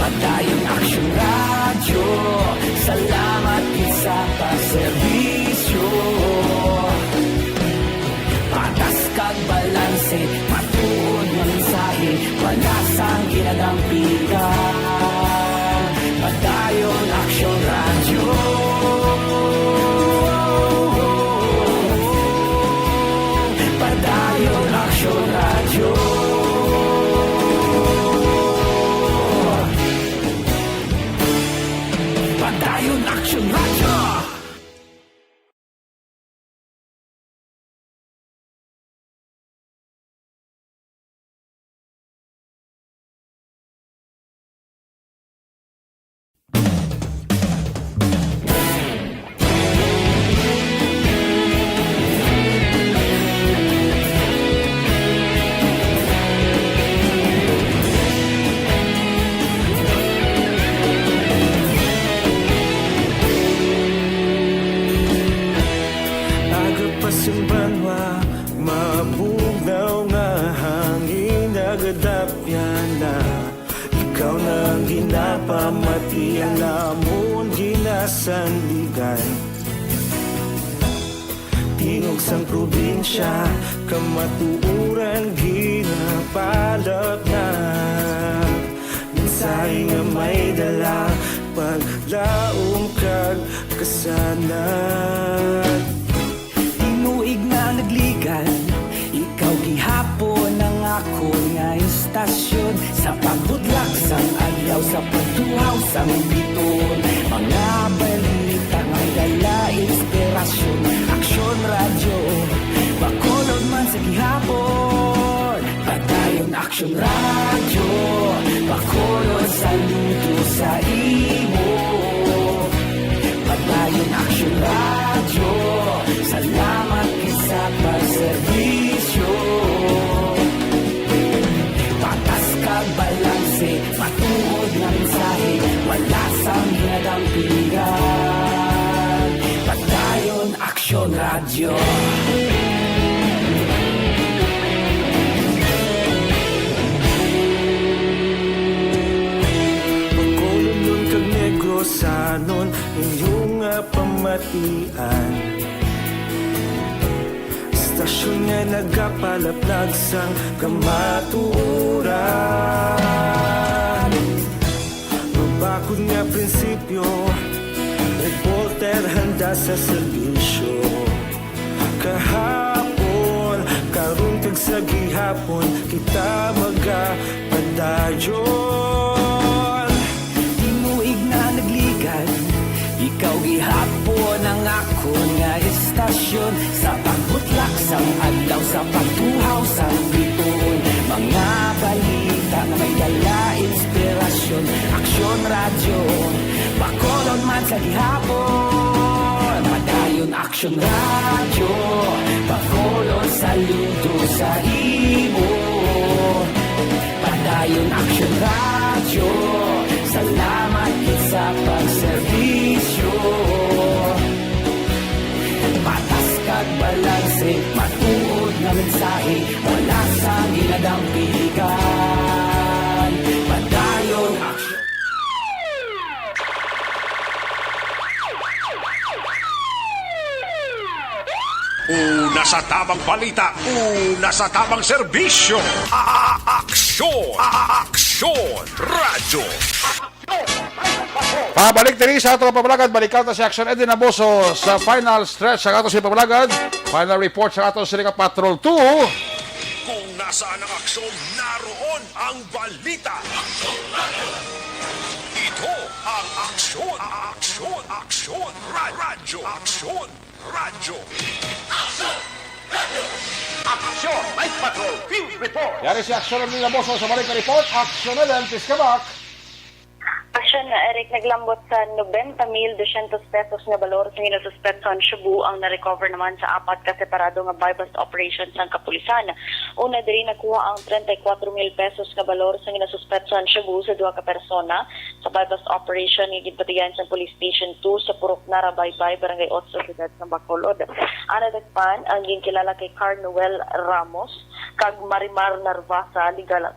Padayon Aksyon Radyo, salamat gid sa pagserbisyo. Patas kag balanse, matuod nga mensahe, wala sang ginadampigan. Padayon Aksyon Radyo. Padayon Aksyon Radyo. Padayon Aksyon Radyo. Aga pa sing banwa, mabugnaw nga hangin, nagadapyan na. Ikaw na ang ginapamati, ang amon ginasandigan. Tingog sang probinsya, kamatuoran ginapalatnag. Mensahe nga may dala, paglaom kag kasanag. Tinuig nga nagligad, ikaw gihapon ang akon nga istasyon. Sa pagbudlak sang adlaw, sa pagtuhaw sang biton, mga balita nga dala inspirasyon. Aksyon Radyo, Bacolod man sa gihapon. Padayon Aksyon Radyo, Bacolod, saludo sa imo. Padayon Aksyon Radyo, salamat gid sa pagserbisyo. Patas kag balanse, matuod nga mensahe, wala sang ginadampigan. Padayon Aksyon Radyo. Bacolodnon kag Negrosanon, inyo nga pamatian. Istasyon nga nagapalaplag sang kamatuoran. Mabakod nga prinsipyo, reporter handa sa serbisyo. Kahapon, karon kag sa gihapon, kita magapadayon. Tinuig nga nagligad, ikaw gihapon ang akon nga istasyon. Sa pagbutlak sang adlaw, sa pagtuhaw sang biton, mga balita nga may dala inspirasyon. Aksyon Radyo, Bacolod man sa gihapon. Padayon Aksyon Radyo, Bacolod, saludo sa imo. Padayon Aksyon Radyo, salamat gid sa pagserbisyo. Patas kag balanse, matuod nga mensahe, wala sang ginadampigan. Padayon Aksyon. Sa tabang balita, una sa tabang serbisyo. A-, a-, aksyon! A-, a-, aksyon! Radyo! Pabalik diri sa ato nga pamalagan, balikan ta si Action Eddie Naboso sa final stretch sa ato si pamalagan. Final report sa ato sini nga Patrol two. Kung nasaan ang aksyon, naroon ang balita. Ito ang aksyon, aksyon, aksyon, ra-, radyo, aksyon, radyo. Aksyon, Night Patrol, Field Report. Yari si Action Eddie Naboso sa balik nga report. Action Eddie, please come back. Action na Eric, naglambot sa nobenta mil dosyentos pesos nga balor sa ginasuspetsahan shabu ang na-recover naman sa apat ka separado nga buy-bust operation sang kapulisan. Una diri, nakuha ang treinta y cuatro mil pesos nga balor sa ginasuspetsahan shabu sa duha ka persona sa buy-bust operation nga ginpatigayon sa Police Station two sa Purok Narabaybay, Barangay Otso, Siyudad sa Bacolod. Ang nadakpan ang ginkilala kay Carnoel Ramos kag Marimar Narvasa, legal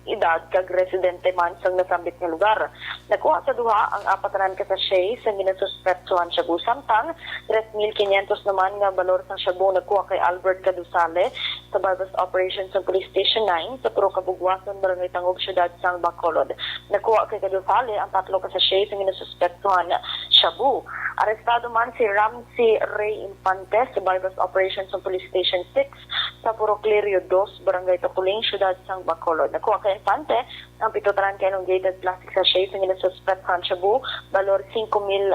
edad kag residente man sang nasambit nga lugar. Nakuha sa duha ang apat tanan ka sachet sang ginasuspetsuhan shabu, samtang tres mil quinientos naman nga balor sang shabu nakuha kay Albert Cadusale sa buy-bust operation sa Police Station nine sa Purok Kabugwason, Barangay Tangog, Siyudad sang Bacolod. Nakuha kay Cadusale ang tatlo ka sachet sang ginasuspetsuhan shabu. Arestado man si Ramsey Ray Infante sa buy-bust operation sa Police Station six sa Purok Lirio dos, Barangay Tukuling, Siyudad sang Bacolod. Nakuha kay Infante ang pito tanan ka elongated plastic sachet sa ginasuspetsahan shabu, balor singko mil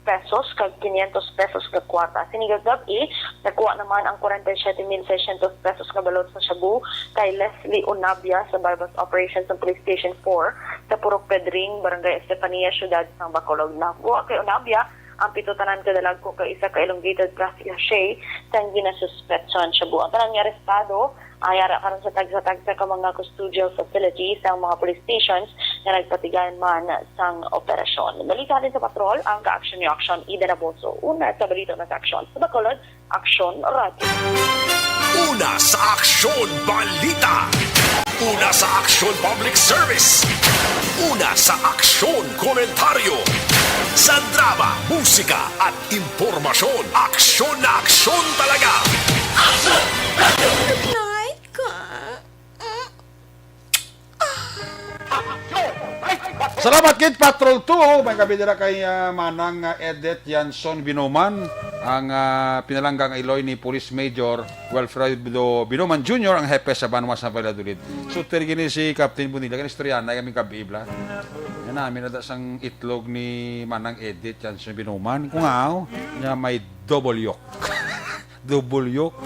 pesos kag quinientos pesos ka kwarta. Sini nga gab-i, nakuha naman ang kwarenta y siyete mil seiscientos pesos nga balor sa shabu kay Leslie Unabia sa buy-bust operation sa Police Station four sa Purok Pedring, Barangay Estefania, Siyudad sang Bacolod. Nakuha kay Unabia ang pito tanan ka dalagko kag isa ka elongated plastic sachet sang ginasuspetsahan shabu. Ang tanan nga arestado ay ara karon sa tagsa-tagsa ka mga custodial facilities sang mga police stations nga nagpatigayon man sang operasyon. Balita halin sa patrol, ang ka-aksyon niyo, Aksyon Ida Naboso. Una sa balita, una sa aksyon. Sa Bacolod, Aksyon Radyo. Una sa aksyon, balita. Una sa aksyon, public service. Una sa aksyon, komentaryo. Sa drama, musika, at impormasyon, aksyon na aksyon talaga. Aksyon Radyo. Night ka. Salamat gid, Patrol two. May gabi dira kay, ah, Manang, ah, Edith Yanson Binoman, ang, ah, pinalanggang iloy ni Police Major Wilfredo Binoman Junior, ang hepe sa banwa sa Valladolid. Suter gini si Captain Bonilla, kani istorya na kami gabi, bla. Yan namin na sang itlog ni Manang Edith Yanson Binoman. Kung aw, niya may double yolk. Double yolk.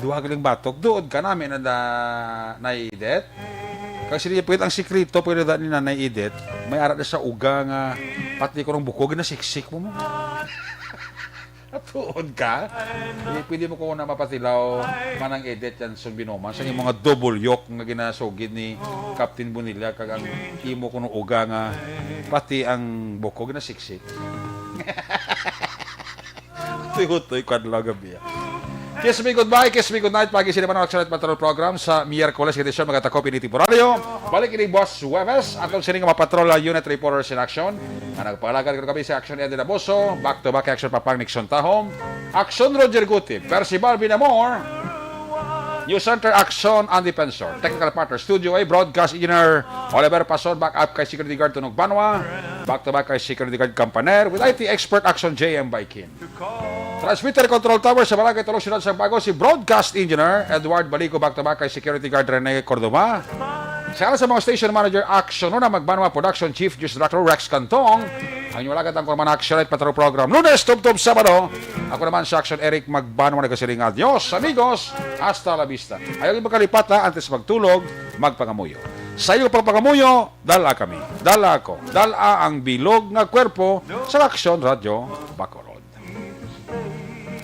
Duha galing batok. Duod ka namin na, na, Nay Edith. Kag sila pwede ang sikreto, pwede da ni Nanay Edith. May ara na sa uga nga pati ko ng buko, ginasiksik mo mo. Tuod ka? Eh, pwede mo ko na mapatilaw, Manang Edith Yanson Binoman, sa imong mga double yolk nga ginasugid ni Captain Bonilla, kag ang imo kuno uga nga pati ang buko ginasiksik. Tuy-tuy, kadlaw gabi, ah. Kiss me goodbye, kiss me goodnight. Pagi sila man ang Action Night Patrol Program sa Miyerkules nga edisyon, mga takop ini temporaryo. Balik ini buwas Huwebes, atong sini nga mga patrol, ah, unit reporters in action. Ang nagpalagad ko kami sa Action Eddie Laboso, back to back Action Papang Nixon Tahom, Action Roger Guti, Percival Binamor, News Center Action Andy Pensor, Technical Partner Studio A, Broadcast Engineer Oliver Pason, back up kay Security Guard Tunog Banwa, back to back kay Security Guard Campaner, with I T Expert Action J M Baikin. Transmitter Control Tower sa Barangay Tulo, Siyudad sa Bago, si Broadcast Engineer Edward Balico, back to back kay Security Guard Rene Cordova. Sa ngalan sa mga station manager, Action Una, Magbanwa Production Chief, Juice Director Rex Cantong. Ang inyong alagad ang Kurman Action at Patrol Program. Lunes, tubtob Sabado. Ako naman si Action Eric Magbanwa, nagasiring nga, "Adios, amigos. Hasta la vista." Ayaw magkalipat, ha, antes magtulog, magpangamuyo. Sa iyo pagpangamuyo, dala kami. Dala ako. Dala ang bilog nga kwerpo sa Action Radio Bacolod.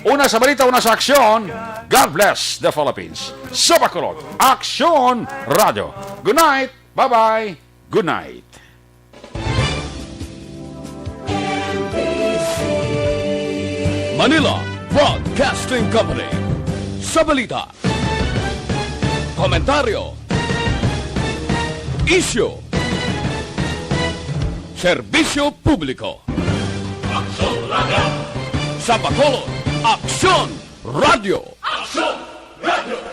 Una sa balita, una sa aksyon, God bless the Philippines. Sa Bacolod, Aksyon Radyo. Good night. Bye-bye. Good night. Manila Broadcasting Company. Sa balita, komentaryo, isyu, serbisyo publiko. Aksyon Radyo. Sa Bacolod, Aksyon Radyo. Aksyon! Radyo!